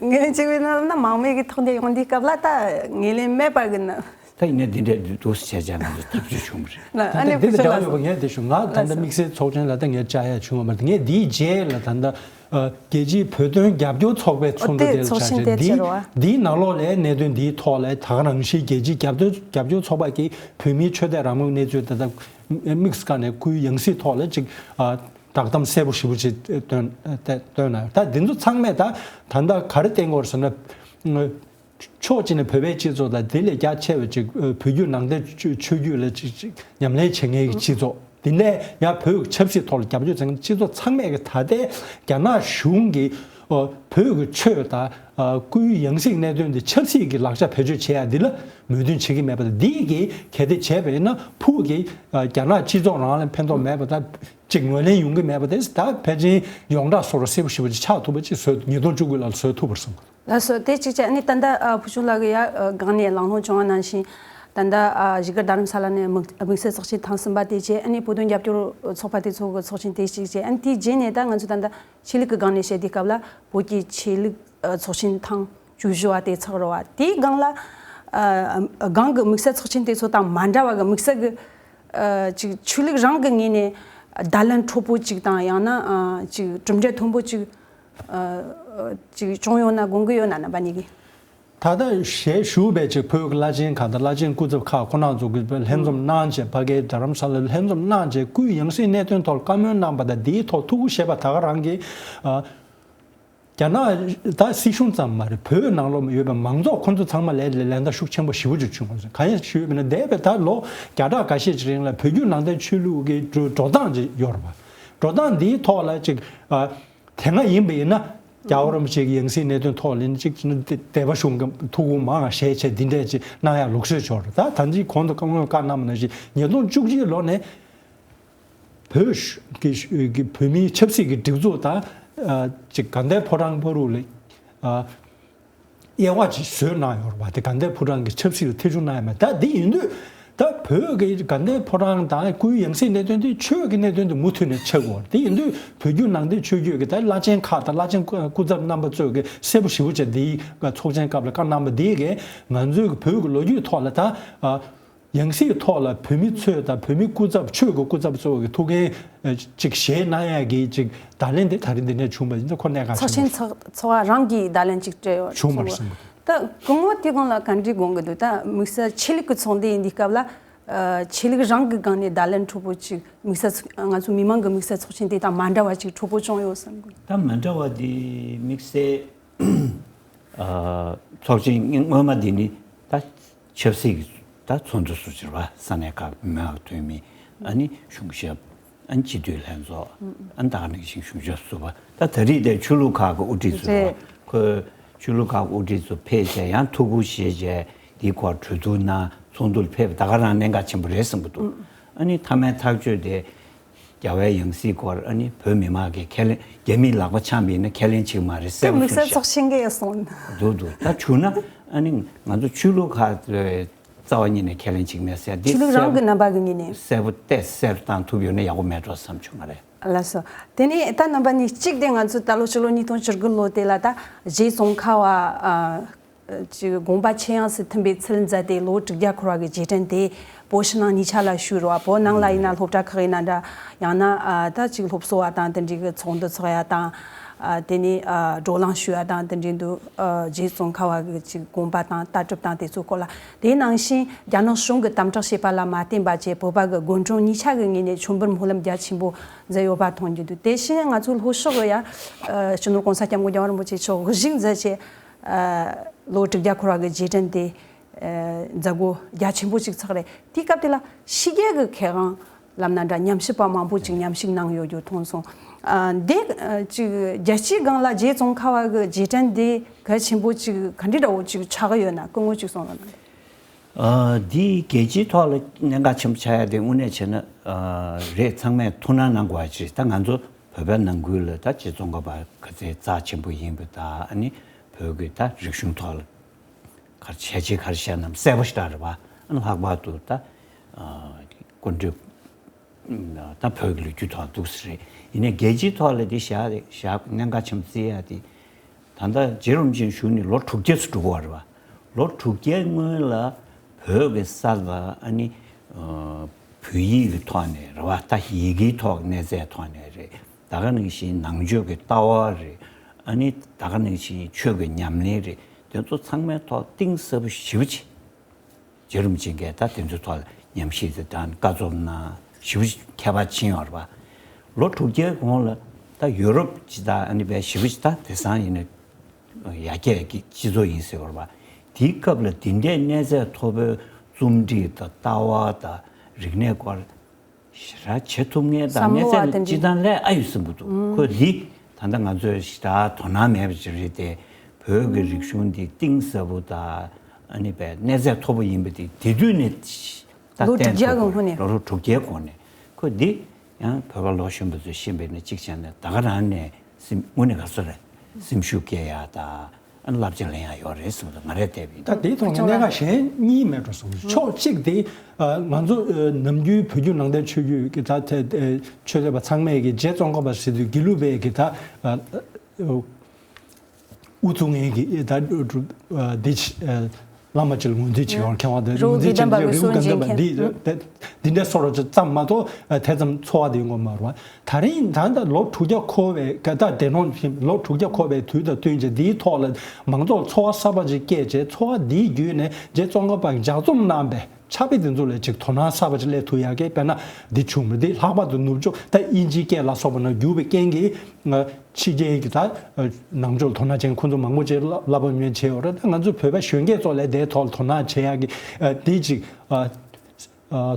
གི་ངས་བྱས་པའི་ནང་ན་མང་མོས་ཀྱི་ཐོག་ནས་ཡོང་དུས་སྐབས་ལ་ད་ངོས་ལེན་མེད་པ་གི་ན། ད་ཡིན་ནའི་འདི་འདྲའི་འདུག་ཟེར་བྱས་ང་ཚོ་ཐག་གཅོད་བྱུང་བ་རེད། ན་ཨ་ནི་ད་འདི་ལ་ཕུ་ཆུ་ལ་འདྲ་བ་ཡོད་པ་ངས་དེ་ཞུ། ང་ད་ལྟ་དམིགས་བསལ་ཚོགས་ཆེན་ལ་ད་ངས་བཅར་ཡ་བྱུང་བ་མ་རེད། ངས་འདིའི་རྗེས་ལ་ད་ལྟ་རྒྱལ་སྤྱིའི་བོད་དོན་རྒྱབ་སྐྱོར་ཚོགས་པའི་ཚོགས་འདུ་དེ་ལ་ཚོགས་ཆེན་བཅར་བྱས་དེ་འདི་ཕྱིར་རོ། འདིའི་ནང་ལོགས་ལ་གནད་དོན་འདིའི་ཐོག་ལ་ད་ག་རང་བཞིན་རྒྱལ་སྤྱིའི་རྒྱབ་སྐྱོར་རྒྱབ་སྐྱོར་ཚོགས་པ་གིས་བོད་མིའི་ཆོས་དད་རང་མོས་གནས་ཚུལ་ད་ལྟ་དམིགས་སུ་བཀར་ནས་སྐུའི་ཡང་སྲིད་ཐོག་ལ་ཅིག་བསྒྲགས་གཏམ་གསལ་པོ་ཞེ་པོ་ཅིག་བཏོན་བཏོན་གནང་ཡོད། ད་འདི་ཚོ་ཚང་མས་ད་ད་ལྟ་ག་རེ་བསྟན་དགོས་རེད་ཟེར་ན། ཕྱོགས་གཅིག་ནས་བོད་པའི་སྤྱི་ཚོགས་དང་དེ་ལས་རྒྱ་ཆེ་བའི་ཅིག་བོད་བརྒྱུད་ནང་བསྟན་ཆོས་བརྒྱུད་ལ་ཅིག་ཅིག་ཉམས་ལེན་བྱེད་མཁན་གྱི་སྤྱི་ཚོགས། དེ་ནས་ཡང་བོད་ཀྱི་ཆབ་སྲིད་ཐོག་ལ་རྒྱབ་སྐྱོར་བྱེད་མཁན་སྤྱི་ཚོགས་ཚང་མས་ཀྱི་ད་ལྟའི་རྒྱ་ནག་གཞུང་གིས་བོད་ཀྱི་ཆོས་དང་སྐུའི་ཡང་སྲིད་གནད་དོན་དེ་ཆབ་སྲིད་ཀྱི་ལག་ཆ་བེད་སྤྱོད་བྱེད་ཡ་འདི་ལ་མོས་མཐུན་བྱེད་ཀྱི་མེད་པ་དང་། འདི་གིས་གལ་ཏེ་བྱས་པ་ཡིན་ན་ཕུགས་ཀྱི་རྒྱ་ནག་སྤྱི་ཚོགས་རང་ལ་ཕན་ཐོགས་མེད་པ་དང་ཅིག་ངོས་ལེན་ཡོང་གི་མེད་པ་དེ་ད་ཕལ་ཆེར་ཡོངས་གྲགས་བཟོ་འདྲ་གསལ་པོ་ཞེ་པོ་ཅིག་ཆགས་ཐུབ་པ་ཅིག་བཟོ་ཉིས་སྟོང་བཅུ་དགུ་ལ་བཟོ་ཐུབ་པར་བསམ་གི། ལགས་སོ། དེ་གཅིག་བྱས། ཨ་ནི་ད་ལྟ་ཨ་ཕུ་ཆུང་ལགས་ཀྱིས་ཡ་ཨ་སྒང་ནས་གླེང་སློང་བྱུང་བ་ནང་བཞིན། ད་ལྟ་ཨ་གཞིས་ཀ་རྡ་རམ་ས་ལ་ནས་དམིགས་དམིགས་བསལ་ཚོགས་ཆེན་ཐེངས་གསུམ་པ་དེ་བྱས། ཨ་ནི་བོད་དོན་རྒྱབ་སྐྱོར་ཚོགས་པ་དེ་ཚོ་གི་ཚོགས་ཆེན་དེ་གཅིག་བྱས། ཨ་ནི་དེའི་རྗེས་ནས་ད་ང་ཚོ་ད་ལྟ་ཆོས་ལུགས་ཀྱི་སྒང་ནས་བཤད་དུས་སྐབས་ལ་བོད་ཀྱི་ཆོས་ལུགས་ཨ་ཚོགས་ཆེན་ཐེངས་བཅུ་བཞི་བ་དེ་ཚོགས་རེད་པ། དེའི་སྒང་ལ་ཨ་སྒང་གི་དམིགས་བསལ་ཚོགས་ཆེན་དེ་ཚོ་དང་མ་འདྲ་བ་གི་དམིགས་བསལ་གི་ཨ་ཅིག་ཆོས་ལུགས་རང་གི་ངོས་ནས་བརྡ་ལན་མཁྲེགས་པོ་ཅིག་དང་། ཡང་ན་ཨ་ཅིག་གྲུབ་འབྲས་མཐོན་པོ་ཅིག་ཨ་ཅིག་བྱུང་ཡོད་ན་དགོངས་ཀྱི་ཡོད་ན། རྣམ་པ་གཉིས་ཀྱིས། ད་ལྟ་ཞལ་བཞུགས་པའི་ཅིག་བོད་ཀྱི་བླ་ཆེན་ཁག་དང་བླ་ཆེན་སྐུ་ཚབ་ཁག་ཁོང་རྣམ་ཚོ་གིས་ལྷན་འཛོམས་གནང་བྱས། ཕ་གིའི་རྡ་རམ་ས་ལར་ལྷན་འཛོམས་གནང་བྱས་སྐུའི་ཡང་སྲིད་གནད་དོན་ཐོག་བཀའ་མོལ་གནང་པ་དང་། འདིའི་ཐོག་ཐུགས་ཁུར་བཞེས་པ་ད་ག་རང་གིས་ཨ་རྒྱ་ནག་ད་སྲིད་གཞུང་ཙམ་མ་རེད། བོད་ནང་ལོགས་ཡོད་པའི་མང་ཚོགས་ཁོང་ཚོ་ཚང་མ་ལ་ལ་ལན་བརྡ་ཤུགས་ཆེན་པོ་ཞེ་པོ་ཅིག་བྱུང་བ་རེད། གང་ཡིན་ཞུས་པ་ཡིན་ན་འདས་པའི་ད་ལོ་བརྒྱ་ཕྲག་འགའ་ཤས་ཅིག་རིང་ལ་བོད་བརྒྱུད་ནང་བསྟན་ཆོས་ལུགས་ཀྱི་འགྲོ་འགྲོ་སྟངས་ཅིག་ཡོད་རེད་པ། འགྲོ་སྟངས་འདིའི་ཐོག་ལ་ཅིག་ཨ། དེ་སྔ་ཡིན་པ་ཡིན་ན་རྒྱལ་བ་རིན་པོ་ཆེ་གི་ཡང་སྲིད་གནད་དོན་ཐོག་ལ་ནི་ཅིག་ནི་སྡེ་པ་གཞུང་གི་ཐུགས་དགོངས་མང་བ་བཞེས་བྱས་འདི་འདྲས་ཅིག་གནང་ཡ་ལུགས་སྲོལ་ཅིག་ཡོད་རེད། ད་ད་ཅིག་གོང་དུ་བཀའ་མོལ་བཀའ་གནང་བ་ནང་བཞིན་ཉིས་སྟོང་བཅུ་གཅིག་ལོ་ནས་བོད་ཀྱི་བོད་མིའི་ཆབ་སྲིད་ཀྱི་སྒྲིག་འཛུགས་དང་ཅིག་དགའ་ལྡན་ཕོ་བྲང་བར་དུ་ལ་དབྱེ་བ་ཅིག་བཟོས་གནང་ཡོད་རེད་པ། དེ་དགའ་ལྡན་ཕོ་བྲང་གི་ཆབ་སྲིད་ལ་ཐེ་བྱུས་གནང་ཡོད་མ་རེད། ད་དེ་ཡིན་དུས་ད་བོད་ཀྱི་དགའ་ལྡན་ཕོ་བྲང་དང་སྐུའི་ཡང་སྲིད་གནད་དོན་དེ་ཆོས་ཀྱི་གནད་དོན་དེ་མུ་མཐུད་ནས་ཆགས་དགོས། དེ་ཡིན་དུས་བོད་བརྒྱུད་ནང་བསྟན་ཆོས་བརྒྱུད་ཀྱི་ད་བླ་ཆེན་ཁག་དང་བླ་ཆེན་སྐུ་ཚབ་རྣམ་པ་ཚོས་ཀྱི་གསལ་པོ་ཞེ་པོ་བྱས་འདིའི་ཚོགས་ཆེན་སྐབས་ལ་བཀའ་གནང་བ་འདིས་ཀྱི་ང་ཚོའི་བོད་ཀྱི་ལོ་རྒྱུས་ཐོག་ལ་ད། ཡང་སྲིད་ཐོག་ལ་བོད་མི་ཚོས་དང་བོད་མི་སྐུ་ཚབ་ཆོས་ཀྱི་སྐུ་ཚབ་ཚོ་གི་ཐུགས་འགན་ཅིག་བཞེས་གནང་ཡ་གི་ཅིག་བརྡ་ལན་དེ་ད་རིང་འདི་ནས་བྱུང་བ་ཡིན་ཙང་ཁོ་གནད་འགག་ཆེན་པོ་ཚོགས་ཆེན་ཚོགས་ཚོགས་པ་རང་གིས་བརྡ་ལན་ཅིག་སྤྲད་ཡོད་བྱུང་བར་བསམ་གི། ད་སྐུ་ངོ་དེ་སྒང་ལ་ག་འདྲ་དགོངས་ཀྱི་འདུག་ད་དམིགས་བསལ་ཆོས་ལུགས་ཀྱི་ཚོགས་འདུ་ཡིན་དུས་སྐབས་ལ་ཆོས་ལུགས་རང་གི་སྒང་ནས་བརྡ་ལན་མཁྲེགས་པོ་ཅིག་དམིགས་བསལ་ང་ཚོ་མི་མང་གི་དམིགས་བསལ་ཚོགས་ཆེན་དེ་དང་མ་འདྲ་བ་ཅིག་མཁྲེགས་པོ་བྱུང་ཡོད་བསམ་གི། ད་མ་འདྲ་བ་དེ་དམིགས་བསལ། ཚོགས་ཆེན་སྔོན་མ་འདི་ནི་ད་ཆབ་སྲིད་ཀྱི་ད་ཚོགས་འདུ་སུ་ཕྱིར་བ་ས་གནས་ཁག་མི་མང་འཐུས་མི་ཨ་ནི་གཞུང་ཞབས་ཨ་ནི་སྤྱི་འཐུས་ལྷན་ཚོགས་ཨ་ནི་ད་ག་ནང་བཞིན་གཞུང་ཞབས་ཟུར་པ་ད་ད་རེས་དེ་ཆོས་ལུགས་ཁག་གི་དབུ་ཁྲིད་ཚོ་རེད། ཁོས་ཆོས་ལུགས་ཁག་གི་དབུ་ཁྲིད་ཚོ་ཕེབས་བྱས་ཡང་ཐུགས་ཁུར་བཞེས་བྱས་ འདི་སྐོར་གྲོས་བསྡུར་གནང་། ཚོགས་འདུར་ཕེབས། ད་ག་རང་གནད་འགག་ཆེན་པོ་རེད་བསམ་གྱི་འདུག་ཨ་ནི་མཐའ་མའི་ཐག་གཅོད་དེ་རྒྱལ་བའི་ཡང་སྲིད་སྐོར། ཨ་ནི་བོད་མི་མང་གིས་ཁས་ལེན། རྒྱ་མིས་ལག་པ་འཆང་བ་ཡིན་ན་ཁས་ལེན་བྱེད་ཀྱི་མ་རེད། གསལ་པོ་དམིགས་བསལ་ཚོགས་ཆེན་གྱིས་གསུངས་འདུག་འདུག་ད་བྱུང་ན་ཨ་ནི་ང་ཚོ་ཆོས་ལུགས་ཁག་རྩ་བ་ཉིད་ནས་ཁས་ལེན་བྱེད་ཀྱི་མེད་ཟེར། འདི་ཆོས་ལུགས་རང་གི་རྣམ་པ་གི་ངོས་ནས་གསལ་པོ་ཏོག་ཙམ་བཏང་ཐུབ་ཡོད་ན་ཡག་པོ་མེད་འགྲོ་བསམ་བྱུང་། ང་རེད། ལགས་སོ། དེ་ནས་ད་རྣམ་པ་གཉིས། གཅིག་དེ་ང་ཚོ་ད་ལོ་ཕྱི་ལོ་ཉིས་སྟོང་བཅུ་དགུ་ལོ་དེ་ལ་ད་རྗེ་ཙོང་ཁ་པ་ཨ་ཅིག་དགོངས་པ་ཆེས་ཡངས་སུ་ཐོན་པའི་ཚུལ་མཛད་དེ། ལོ་དྲུག་བརྒྱ་འཁོར་བ་གི་རྗེས་དྲན་དེ་བོད་ཕྱི་ནང་གཉིས་ཆ་ལ་ཞུས་རེད་བ། བོད་ནང་ལ་ཡིན་ན་སློབ་གྲྭ་ཁག་ཡིན་ན་འདྲ། ཡང་ན་ཨ་ད་ཅིག་སློབ་གསོ་བ་དང་དེ་འདྲའི་གི་ཚོགས་འདུ་ཚོགས་ཡ་དང་། ཨ་དེ་ནས་ཨ་བགྲོ་གླེང་ཞུ་ཡ་དང་དེ་འདྲའི་འདུག་ཨ་རྗེ་ཙོང་ཁ་པ་གི་ཅིག་དགོངས་པ་དང་ལྟ་གྲུབ་དང་དེ་ཚོའི་སྐོར་ལ། དེ་ནང་བཞིན་རྒྱ་ནག་གཞུང་གིས་དམ་དྲག་བྱས་པ་ལ་མ་བརྟེན་པ་བྱས། བོད་པ་གི་དགོན་གྲོང་གཉིས་ཆ་གི་ངོས་ནས་མཆོད་འབུལ་སྨོན་ལམ་རྒྱ་ཆེན་པོ་མཛད་ཡོད་པ་མཐོང་རྒྱུ་འདུག་དེ་བཞིན་ང་ཚོའི་ལྷོ་ཕྱོགས་ཀྱི་ཡ་ཨ་སྤྱི་ནོར་༸གོང་ས་༸སྐྱབས་མགོན་རྒྱལ་བ་རིན་པོ་ཆེ་མཆོག་དབུ་བཞུགས་མཛད་བྱས། ཨ་ལོ་དྲུག་བརྒྱ་འཁོར་བ་གི་རྗེས་དྲན་དེ་ཨ་མཛད་སྒོ་རྒྱ་ཆེན་པོ་ཞིག་ཚོགས་རེད། དེའི་སྐབས་དེ་ལ་ཕྱི་རྒྱལ་གྱི་མཁས་དབང་ལབ་ན་འདྲ། ཉམས་ཞིབ་པ་མང་པོ་ཅིག་ཉམས་ཞིབ་གནང་ཡོད་རྒྱུ་མཐོང་སོང་། ཨ་འདི་ཨ་ཅིག་རྒྱལ་སྤྱིའི་སྒང་ལ་རྗེ་ཙོང་ཁ་པ་གི་རྗེས་དྲན་འདི་གལ་ཆེན་པོ་ཅིག་ག་འདྲ་འདྲ་བོ་ཅིག་ཆགས་ཀྱི་ཡོད་ན་སྐུ་ངོ་ཅིག་གསུང་རོགས་གནང་། ཨ་འདི་རྒྱལ་སྤྱིའི་ཐོག་ལ་གནད་འགག་ཆེན་པོ་ཆགས་ཡ་དེ་དངོས་གནས་བྱས་ན། ཨ་རེད། ཚང་མས་ཐུགས་སྣང་གནང་དགོས་པ་ཅིག་ད་ང་ཚོ་བོད་པའི་ནང་ཁུལ་ལ་ད་རྗེ་ཙོང་ཁ་པ་ག་ཚད་རྩ་ཆེན་པོ་ཡིན་པ་དང་། ཨ་ནི་བོད་ཀྱི་ད་རིག་གཞུང་ཐོག་ལ་ག་རེ་བྱས་རྗེས་ག་རེ་བཤད་ན་གསལ་པོ་ཞེ་དྲག་རེད་པ། ཨ་ནི་ལྷག་པར་དུ་ད་ཨ་སྐུ་མགྲོན་ད་བོད་ཀྱི་ལོ་རྒྱུས་ཐོག་འདུག་སེ་རེད། ཡིན་ནའི་རྒྱལ་སྤྱིའི་ཐོག་ལ་འདི་བཞག་བཞག་གནད་འགག་ཆེན་པོ་བརྩི་ཡ་དེ། ད་ལྟ་རྗེ་རིན་པོ་ཆེ་བཞུགས་ནས་ལོ་དྲུག་བརྒྱ་ཙམ་འགྲོ་གི་ཡོད་རེད་པ། ལོ་དྲུག་བརྒྱའི་སྔོན་ལ་བོད་ཀྱི་ས་ལ་ཨ་ནི་ཨ་བོད་ཡིག་གི་ཐོག་ནས་རེད་པ། ད་ཡི་གེའི་ཐོག་གནས་ཚད་ཐོག་ནས་རེད། ད་ག་ནང་བཞིན་ནང་ཆོས་ཀྱི་ལྟ་བ་རེད། ཨ་ནི་ད་ག་ནང་བཞིན་ཆོས་ཀྱི་ཉམས་ལེན་རེད། དེ་ཚོ་ཚང་མའི་ཐོག་གཏིང་ཟབ་པོ་ཞེ་པོ་ཅིག་རྗེ་རིན་པོ་ཆེ་གིས་ད་དེ་ཚོའི་ཐོག་ལ་ཉམས་ཞིབ་དང་བཀའ་སློབ་གནང་། ཞེ་པོ་ཅིག་ཁྱད་པར་ཕྱིན་ཡོད་རེད་པ། ལོ་དྲུག་བརྒྱའི་གོང་ལ་ད་ཡུ་རོབ་ཅིག་དང་ཨ་ནི་བས་ཞེ་པོ་ཅིག་ད་དེང་སང་ཡིན་ན་ཡར་རྒྱས་ཀྱི་སྤྱི་ཚོགས་ཡིན་ཟེར་བ་རེད་པ། དེའི་སྐབས་ལ་འདི་འདྲའི་གནས་ཚད་མཐོ་པོའི་རྩོམ་སྒྲིག་དང་ལྟ་བ་དང་རིག་གནས་སྐོར་ཞེ་དྲག་བྱེད་ཐུབ་མཁན་དང་། བསམ་བློ་གནས་ཚད་བ་དེ་འདྲ་སྤྱི་བཏང་ལས་ཨ་ཡོད་བསམ་གྱི་འདུག་ཁོས་འདི་ད་ལྟ་ང་ཚོས་ཞེ་དྲག་དོ་སྣང་མེད་པ་ཅིག་རེད་དེ། བོད་ཀྱི་རིག་གཞུང་འདི་གཏིང་ཟབ་པོ་དང་། ཨ་ནི་བས་གནས་ཚད་མཐོ་པོ་ཡིན་པ་དེ་དེ་དུས་ནས་ད་ལོ་བརྟན་དྲུག་བརྒྱ་གི་ཐུབ་པ་སྔོན་ནས། ལོ་ལོ་དྲུག་བརྒྱའི་གོང་ནས། ཁོས་འདི་ཡང་བོད་པ་ལོ་གཞོན་པ་ཚོས་ཤེས་པ་ཡིན་ན་གཅིག་བྱས་ན་ད་ག་རང་ནས་སེམས་དངོས་གནས་ག་ཚོད་རེད། སེམས་ཤུགས་སྐྱེ་ཡ་དང་། ཨ་ནི་བསླབ་བྱ་ལེན་ཡ་ཡོད་རེད་བསམ་འདུག་ང་རས་བལྟས་པ་ཡིན་ན། ད་དེའི་ཐོག་ནས་གནད་འགག་གཞན་གཉིས་མེད་འགྲོ་སོང་། ཕྱོགས་གཅིག་དེ་ཨ་ང་ཚོ་ཨ་ནམ་རྒྱུན་བོད་བརྒྱུད་ནང་བསྟན་ཆོས་བརྒྱུད་ཀྱི་ད་ཐེ་ཨ་ཆོས་དད་པ་ཚང་མས་ཀྱི་རྗེ་ཙོང་ཁ་པ་ཟེར་དུས་དགེ་ལུགས་པའི་ཀྱི་ད་ཨ་ཨ་དབུ་བཙུགས་མཁན་གྱི་ད་ཨ་འདི་ཨ་བླ་མ་ཅིག་ལ་ངོས་འཛིན་བྱེད་ཡོང་མཁན་བ་དང་། རི་བོ་ངོས་འཛིན་དགེ་ལྡན་པ་བྱེད་གི་རི་བོ་སྲོལ་འབྱེད་མཁན། འདི་ཨ་འདི་འདྲ་སོ་ར་ཅིག་ཙམ་མ་གཏོགས་ཨ་དེ་ཙམ་ཚོར་བ་དེ་ཡོང་གི་མ་རེད་བ། ད་རིང་ད་ལྟ་ལོ་དྲུག་བརྒྱ་འཁོར་བའི་ག་ད་དེ་ནང་བཞིན་ལོ་དྲུག་བརྒྱ་འཁོར་བའི་དུས་དང་བསྟུན་བྱས་འདིའི་ཐོག་ལ་མང་ཚོགས་ཚོར་བ་གསར་པ་ཅིག་སྐྱེས་བྱས། ཚོར་བ་འདིའི་བརྒྱུད་ནས་རྗེ་ཙོང་ཁ་པ་ལྗགས་རྩོམ་གནང་པའི་ཕྱག་དཔེ་དེ་ཚོ་ལ་ཅིག་དོ་སྣང་གསར་པ་ཅིག་སླེབས་ཐུབ་ཡག་གི། དཔེར་ན་འདི་བྱུང་མི་འདི་ལྷག་པར་དུ་ནུབ་ཕྱོགས་ད་དབྱིན་ཇིའི་སྐད་ལ་སོགས་པ་ནང་བསྒྱུར་བའི་རྐྱེན་གྱིས་ཕྱི་རྒྱལ་གྱི་ད་ནང་ཆོས་ལ་དོ་སྣང་ཅན་ཁོང་ཚོ་མང་པོ་ཅིག་བསླབ་པ་ཉོན་བྱས་ཡོད་རེད། ད་ང་ཚོ་བོད་པ་གཞོན་སྐྱེས་ཚོ་ལ་དེའི་ཐོག་ལ་དོ་སྣང་བྱེད་ཡག་གི་འདི་ཅིག་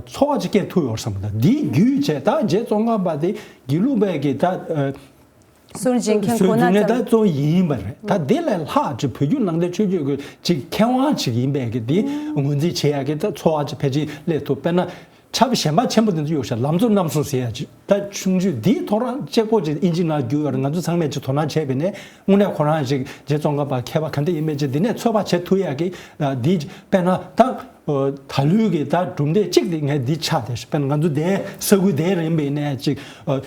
ཚོར་བ་ཅིག་སྐྱེ་ཐུབ་ཡོད་བསམ་གི། ད་འདིའི་བརྒྱུད་བྱས་ད་རྗེ་ཙོང་ཁ་པ་དེ་དགེ་ལུགས་པའི་གི་ད་སྲོལ་འབྱེད་མཁན་ཁོ་ན་ཙམ། ད་གཙོ་བོ་ཡིན་པ་རེད། ད་དེ་ལས་ལྷག་ཅིག་བོད་བརྒྱུད་ནང་བསྟན་ཆོས་བརྒྱུད་ཀྱི་ཅིག་མཁས་དབང་ཅིག་ཡིན་པའི་གི་དེ་ངོས་འཛིན་བྱེད་ཡག་གི་ད་ཚོར་བ་ཅིག་ཕལ་ཆེར་སླེབས་ཐུབ། དཔེར་ན་ཕྱག་དཔེ་གཞན་པ་ཆེན་པོ་དེ་ཚོ་ཡོད་ཤག་ལམ་གཙོ་རྣམ་གསུམ་ཟེར་ཡག་ཅིག་ད་ཆུང་ཆུང་འདིའི་ཐོག་རང་གཅིག་པོ་ཅིག་དབྱིན་ཇི་ནང་བསྒྱུར་ཡོད་རེད། ང་ཚོ་ཚང་མས་ཅིག་དོ་སྣང་བྱས་པ་ཡིན་ན་དངོས་གནས་ཁོ་རང་ཅིག་རྗེ་ཙོང་ཁ་པ་མཁས་པ་ག་འདྲ་ཡིན་མིན་ཅིག་འདི་ནས་ཚོད་དཔག་བྱེད་ཐུབ་ཡག་གི་འདི་དཔེར་ན་ད། ཨོ། ད་ལོའི་གི་ད་གྲུབ་འབྲས་གཅིག་དེ་ངས་འདི་ཆགས་བསྡད་ཤག་དཔེར་ན་ང་ཚོ་དེ་ས་ཁུལ་དེ་རིམ་པས་ནས་ཅིག་ཨོ།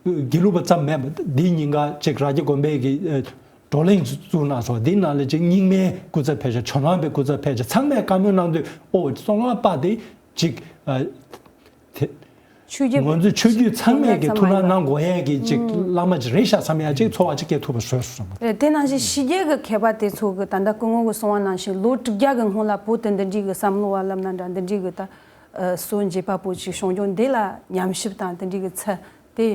དགེ་ལུགས་པ་ཙམ་མེད་པ་འདི་ཉིན་ག་ཅིག་རྭ་རྒྱ་དགོན་པའི་གི་ཨོ། བགྲོ་གླེང་བཙུགས་གནང་སོང་། འདི་ནང་ལ་ཅིག་རྙིང་མའི་སྐུ་ཚབ་ཕེབས་ཤག་ཇོ་ནང་པའི་སྐུ་ཚབ་ཕེབས་ཤག་ཚང་མས་བཀའ་མོལ་གནང་དུས་ཨོ་ཙོང་ཁ་པ་དེ་ཅིག་ཨ། དེ། ཆོས་བརྒྱུད་ང་ཚོས་ཆོས་བརྒྱུད་ཚང་མས་ཀྱི་ཐུགས་སྣང་གནང་དགོས་ཡས་ཀྱི་ཅིག་བླ་མ་ཅིག་རེད་ཤག་བསམ་ཡས་ཅིག་ཚོར་བ་ཅིག་སྐྱེ་ཐུབ་པ་བཟོས་སོང་། རེད། དེ་ནང་བཞིན་ཕྱི་རྒྱལ་གྱི་མཁས་པ་དེ་ཚོ་གི་ད་ལྟ་སྐུ་ངོ་གིས་གསུངས་པ་ནང་བཞིན་ལོ་དྲུག་བརྒྱ་གི་སྔོན་ལ་བོད་དུ་འདི་འདྲའི་གི་བསམ་བློ་བ་ལབ་ན་འདྲ་འདི་འདྲའི་གི་ད་སྲོལ་འབྱེད་པ་པོ་ཅིག་བྱུང་རྒྱུ་འདི་ལ་ཉམས་ཞིབ་དང་དེ་འདྲའི་གི་ཚད་དེ་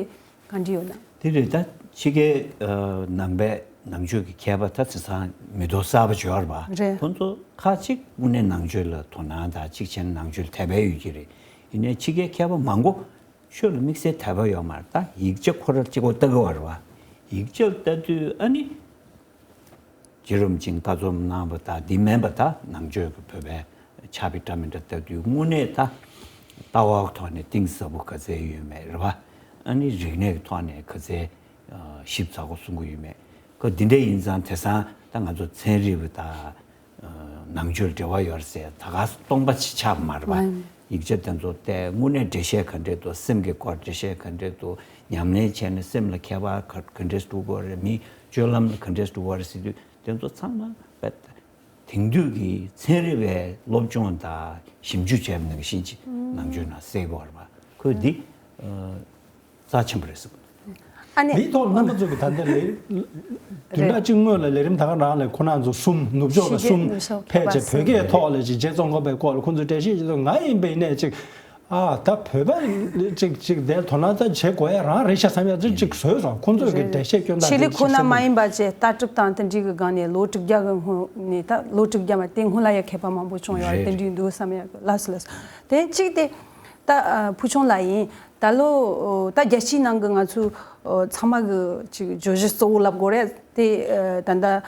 ག་འདྲ་ཡོད་ན། དེ་རེད། ད་ཕྱི་རྒྱལ་ནང་པའི་ནང་ཆོས་ཀྱི་མཁས་པ་ད་དེང་སང་མི་ཐོག་གསར་པ་ཅིག་ཡོད་རེད་པ། རེད། ཁོང་ཚོ་ཁ་ཅིག་དངོས་གནས་ནང་ཆོས་ལ་དོ་སྣང་དང་གཅིག་བྱས་ན་ནང་ཆོས་ལ་དད་པ་ཡོད་ཀྱི་རེད། ཡིན་ནའི་ཕྱི་རྒྱལ་མཁས་པ་མང་པོ་ཆོས་ལ་དམིགས་བསལ་དད་པ་ཡོད་མ་རེད། ད་ཡིག་ཆ་ཁོ་རང་གཅིག་པོ་ལྟ་གི་ཡོད་རེད་པ། ཡིག་ཆ་ལ་ལྟ་དུས་ཨ་ནི། རྗེ་རིན་པོ་ཆེས་ལྟ་རྩོམ་གནང་བ་དང་འདི་མིན་པ་ད་ནང་ཆོས་ཀྱི་བོད་པའི་ཕྱག་དཔེ་འདྲ་མི་འདྲ་ལྟ་དུས་དངོས་གནས་ད་ལྟ་བ་ཐོག་ནས་གཏིང་ཟབ་པོ་ག་ཚད་ཡོད་མེད་རེད་བ། ཨ་ནི་རིག་གནས་ཀྱི་ཐོག་ནས་ག་ཚད་ཞིབ་ཚགས་པོ་གསུང་གི་ཡོད་མེད་ཁོ་འདི་འདྲ་ཡིན་ཙང་དེང་སང་ད་ང་ཚོ་ཚན་རིག་པ་དང་། ནང་ཆོས་འབྲེལ་བ་ཡོད་རེད་ཟེར་ད་ག་སྟོང་པ་ཅིག་ཆགས་མ་རེད་པ། མ་ཡིག་ཆ་དེ་ཚོ་བལྟས་དངོས་གནས་འགྲེལ་བཤད་ག་འདྲས་འདུག་སེམས་ཀྱི་སྐོར་འགྲེལ་བཤད་ག་འདྲས་འདུག་ཉམས་ལེན་བྱས་ནས་སེམས་ལ་ཁྱད་པར་ག་ག་འདྲས་འགྲོ་གི་རེད། མིའི་སྤྱོད་ལམ་ལ་ག་འདྲས་འགྲོ་གི་རེད་ཟེར་དུས་དེ་ཚོ་ཚང་མ་དཔེ་དེང་དུས་ཀྱི་ཚན་རིག་པའི་སློབ་སྦྱོང་དང་ཞིབ་འཇུག་བྱས་པ་ནང་བཞིན་ཅིག་ནང་ཆོས་ནང་གསལ་གི་ཡོད་རེད་པ། ཁོས་འདི་རྩ་ཆེན་པོ་རེད་བསམ་གི་འདུག་ཨ་ནི། འདིའི་ཐོག་རྣམ་པ་ཚོ་གི་ད་ལྟ་ལས། བདུན་ཕྲག་གཅིག་སྔོན་ལ་ལས་རིམ་ད་ག་རང་ལ་ཁོ་རང་ཚོ་གསུམ་ནུབ་ཕྱོགས་པ་གསུམ་ཕེབས་བྱས་བོད་སྐད་ཐོག་ལ་ཅིག་རྗེ་ཙོང་ཁ་པའི་སྐོར་ལ་ཁོ་ཚོས་འགྲེལ་བཤད་བྱེད་དུས་ང་ཡིན་པ་ཡིན་ནས་ཅིག་ཨ་ད་བོད་པ་ཅིག་ཅིག་དེ་དོ་སྣང་ད་བྱེད་དགོས་ཡ་རང་རེད་ཤག་བསམ་ཡ་ཅིག་ཅིག་བཟོས་སོང་། ཁོ་ཚོས་གི་འགྲེལ་བཤད་སྐྱོན་དང་ཆེད་ལས་ཁོ་ན་མ་ཡིན་པ་བྱས་ལྟ་གྲུབ་དང་དེ་འདྲའི་གི་སྒང་ནས་ལོ་དྲུག་བརྒྱ་གི་སྔོན་ནས་ད་ལོ་དྲུག་བརྒྱ་མ་དེ་སྔོན་ལ་ཡ་མཁས་པ་མང་པོ་བྱུང་ཡོད་རེད། དེ་འདྲའི་འདུག་བསམ་ཡ་གི་ལགས་སོ་ལགས་སོ། དེ་གཅིག་དེ། ད་ཨ་ཕུལ་བྱུང་ལགས་ཡིན། ད་ལོ་ད་རྒྱལ་སྤྱིའི་ནང་གི་ང་ཚོ་ཨོ་ཚང་མ་གི་ཅིག་བརྗོད་གཞི་གཙོ་བོ་ལབ་དགོས་རེད་དེ། ཨ་ད་ལྟ་ཨ་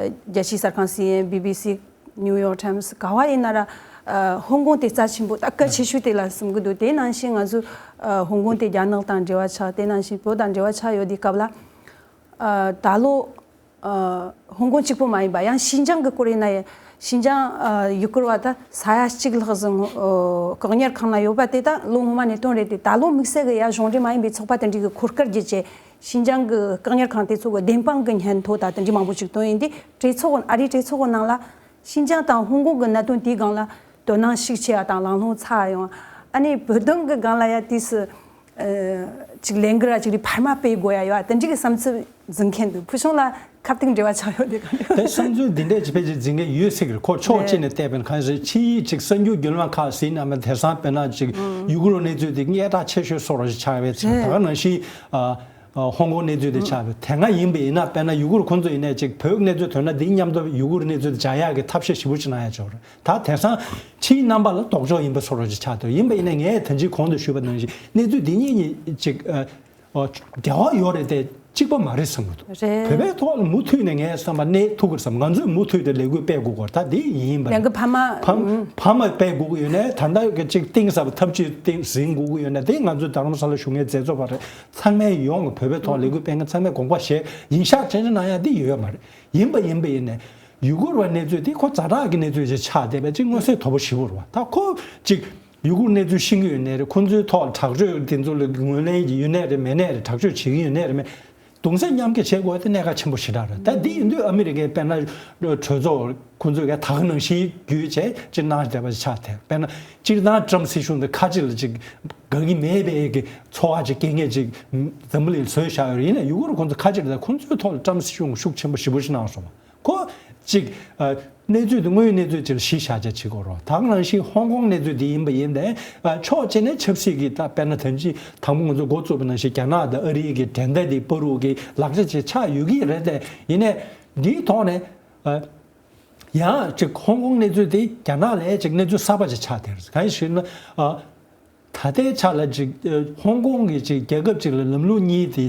རྒྱལ་སྤྱིའི་གསར་ཁང་སི་ཨེན་ཨེན་བི་བི་སི་ནིའུ་ཡོག་ཊའིམ་སི་ག་བ་ཡིན་ན་ར་ཨ་ཧོང་ཀོང་དེ་རྩ་ཆེན་པོ་ད་གལ་ཆེ་ཤོས་དེ་ལ་བསམ་གི་འདུག་དེ་ནང་བཞིན་ང་ཚོ་ཨ་ཧོང་ཀོང་དེ་རྒྱ་ནག་དང་འབྲེལ་བ་ཆགས། དེ་ནང་བཞིན་བོད་དང་འབྲེལ་བ་ཆགས་ཡོད་དུས་སྐབས་ལ་ཨ་ད་ལོ། ཨ་ཧོང་ཀོང་གཅིག་པོ་མ་ཡིན་པ་ཡང་ཤིན་ཅང་གི་སྐོར་ཡིན་ན་ཡང་ཤིན་ཅང་ཨ་ཡུ་གུར་བ་ད་ས་ཡ་གཅིག་ལྷག་ཙམ་ཨ་བཀག་ཉར་ཁང་ན་ཡོད་པ་དེ་ད་ལོ་སྔོན་མ་ནས་བཏོན་རེད་དེ། ད་ལོ་དམིགས་བསལ་གི་ཡ་གཞུང་འབྲེལ་མ་ཡིན་པའི་ཚོགས་པ་དེ་འདྲའི་གི་འཁོར་སྐར་བརྒྱུད་བྱས་ཤིན་ཅང་གི་བཀག་ཉར་ཁང་དེ་ཚོ་གི་བདེན་དཔང་གི་སྙན་ཐོ་དང་དེ་འདྲའི་མང་པོ་ཞིག་བཏོན་ཡིན་དེ། གྲོས་ཚོགས་ཨ་རིའི་གྲོས་ཚོགས་གི་ནང་ལ་ཤིན་ཅང་དང་ཧོང་ཀོང་གི་གནད་དོན་དེའི་སྒང་ལ་དོ་སྣང་ཤུགས་ཆེ་བ་དང་ལང་ལྷོང་ཚ་བ་ཡོང་། ཨ་ནི་བོད་དོན་གི་སྒང་ལ་ཡ་དུས་སུ། ཨ་ཅིག་ལན་གི་ར་ཅིག་རི་འཕར་མ་སྤེལ་དགོས་ཡ་ཡོད་ཨ་དེ་འདྲི་གི་བསམ་ཚུལ་འཛིན་མཁན་འདུག་ཕུལ་བྱུང་ལ་ཁ་གཏིང་འབྲེལ་བ་ཆགས་ཡོད་དེ་ག་རེ། དེ་བསམ་ཚུལ་འདི་འདྲས་ཅིག་ཕལ་ཆེར་འཛིན་མཁན་ཡོད་སྲིད་ཀྱི་རེད། ཁོ་ཕྱོགས་གཅིག་ནས་བལྟས་པ་ཡིན་ན་གང་ཞིག་ཕྱིའི་ཅིག་གསར་འགྱུར་བརྒྱུད་ལམ་ཁག་ཟིན་ན་མ་དེང་སང་དཔེར་ན་ཅིག་ཡུ་གུར་གནས་ཚུལ་དེ་སྔས་ཐག་ཆེ་ཤོས་བཟོ་འདྲ་ཞིག་ཆགས་པའི་ཚེ་ད་ག་ནང་བཞིན་ཨ། ཧོང་ཀོང་གནས་ཚུལ་དེ་ཆགས་པས་དེ་སྔ་ཡིན་པ་ཡིན་ན་དཔེར་ན་ཡུ་གུར་ཁོང་ཚོ་ཡིན་ནའི་ཅིག་བོད་གནས་ཚུལ་ཐོན་ན་འདི་མཉམ་དུ་ཡུ་གུར་གནས་ཚུལ་དེ་སྦྱར་ཡག་གི་ཐབས་ཤེས་ཞེ་པོ་ཅིག་གནང་ཡ་ཅིག་ཡོད་རེད། ད་དེང་སང་ཕྱིའི་རྣམ་པ་ལ་ལྡོག་ཕྱོགས་ཡིན་པ་བཟོ་འདྲ་ཅིག་ཆགས་འདུག་ཡིན་པ་ཡིན་ན་ངས་ད་ཅི་གོང་དུ་ཞུས་པ་ནང་བཞིན་གནས་ཚུལ་འདི་གཉིས་གཉིས་ཅིག་འབྲེལ་བ་ཡོད་རེད་དེ་གཅིག་པ་མ་རེད་བསམ་གི་འདུག་རེད། བོད་པའི་ཐོག་ལ་མུ་མཐུད་ནས་ངའི་བསམ་པ་གནས་ཐུབ་ཀྱི་རེད་བསམ། ང་ཚོས་མུ་མཐུད་དུ་ལས་འགུལ་སྤེལ་དགོས་ཀྱི་རེད། ད་འདི་ཡིན་པ་རེད། ཡང་གི་ཕ་མ་ཕ་ཕ་མ་སྤེལ་དགོས་ཀྱི་ཡོད་ནའི་ད་ལྟ་གི་ཅིག་གཏིང་ཟབ་ཐབས་ཇུས་གཏིང་ཟིན་དགོས་ཀྱི་ཡོད་ནའི་དེ་ང་ཚོའི་རྡ་རམ་ས་ལ་བཞུགས་མཁན་མཛད་གཙོ་པ་རེད། ཚང་མས་ཡོང་བོད་པའི་ཐོག་ལས་འགུལ་སྤེལ་མཁན་ཚང་མས་དགོངས་པ་བཞེས་ཡིན་ཤག་ཅེས་ཅེས་གནང་ཡ་འདི་ཡོད་ཡོད་མ་རེད། ཡིན་པ་ཡིན་པ་ཡིན་ནས་ཡུ་གུར་བ་གནས་ཚུལ་འདི་ཁོ་ཛ་དྲག་གི་གནས་ཚུལ་ཞིག་ཆགས་བསྡད་པ་ཅིག་མངོན་གསལ་དོད་པོ་ཞེ་པོ་རེད་བ། ད་ཁོ་ཅིག་ཡུ་གུར་གནས་ཚུལ་ཤེས་ཀྱི་ཡོད་ནའི་རེད། ཁོ་ཚོའི་ཐོག་དྲག་སྤྱོད་འདི་ཚོ་ལ་ངོས་ལེན་ཡོད་ནའི་རེད་མེད་ནའི་རེད། དྲག་སྤྱོད་བྱེད་ཀྱི་ཡོད་ནའི་རེད་མེད། གདུང་སེམས་མཉམ་སྐྱེད་བྱེད་དགོས་དེ་གནད་འགག་ཆེན་པོ་ཞེ་དྲག་རེད། ད་འདི་ཡིན་དུས་ཨ་མི་རི་ཀའི་དཔེར་ན་གྲོས་ཚོགས་ཁོ་ཚོས་ག་ད་ག་ནང་བཞིན་བརྒྱུད་བྱས་ཅིག་གནང་བསྡད་པ་ཞིག་ཆགས་ཐལ། དཔེར་ན་སྤྱིར་བཏང་ཊམ་སྲིད་གཞུང་དེ་ཁ་ཅིག་ལ་ཅིག་དགའ་གི་མེད་པའི་གི་ཚོར་བ་ཅིག་སྐྱེ་མཁན་ཅིག་འཛམ་བུ་གླིང་བཟོས་བཞག་ཡོད་རེད། ཡིན་ན་ཡུ་གུར་ཁོ་ཚོ་ཁ་ཅིག་ལ་ཁོ་ཚོའི་ཐོག་ལ་ཊམ་སྲིད་གཞུང་ཤུགས་ཆེན་པོ་ཞེ་པོ་ཞིག་གནང་སོང་བ། ཁོ་ཅིག་ཨ་གནས་ཚུལ་དེ་དངོས་ཡོད་གནས་ཚུལ་ཅིག་ལ་གཞི་བཞག་བྱས་བྱེད་དགོས་རེད། ད་ག་ནང་བཞིན་ཧོང་ཀོང་གནས་ཚུལ་དེ་ཡིན་པ་ཡིན་ནའི་ཨ་ཕྱོགས་གཅིག་ནས་ཆབ་སྲིད་ཀྱི་ད་དཔེར་ན་ད་ཅི་དང་པོ་ང་ཚོ་འགོ་བཙུགས་པ་ནང་བཞིན་རྒྱ་ནག་དང་ཨ་རིའི་གི་འགྲན་ཟླ་དེ་སྤར་རུག་གི་ལག་ཆ་ཅིག་ཆགས་ཡོད་ཀྱི་རེད་དེ། ཡིན་ནའི་འདིའི་ཐོག་ནས་ཨ་ཡང་ཅིག་ཧོང་ཀོང་གནས་ཚུལ་དེ་རྒྱ་ནག་ལ་ཅིག་གནས་ཚུལ་གསར་པ་ཅིག་ཆགས་བསྡད་རེད། གང་ཡིན་ཞུས་ན་ཨ། ད་ལྟའི་ཆ་ལ་ཅིག་ཧོང་ཀོང་གི་ཅིག་རྒྱལ་ཁབ་ཅིག་ལ་ལམ་ལུགས་གཉིས་དེ་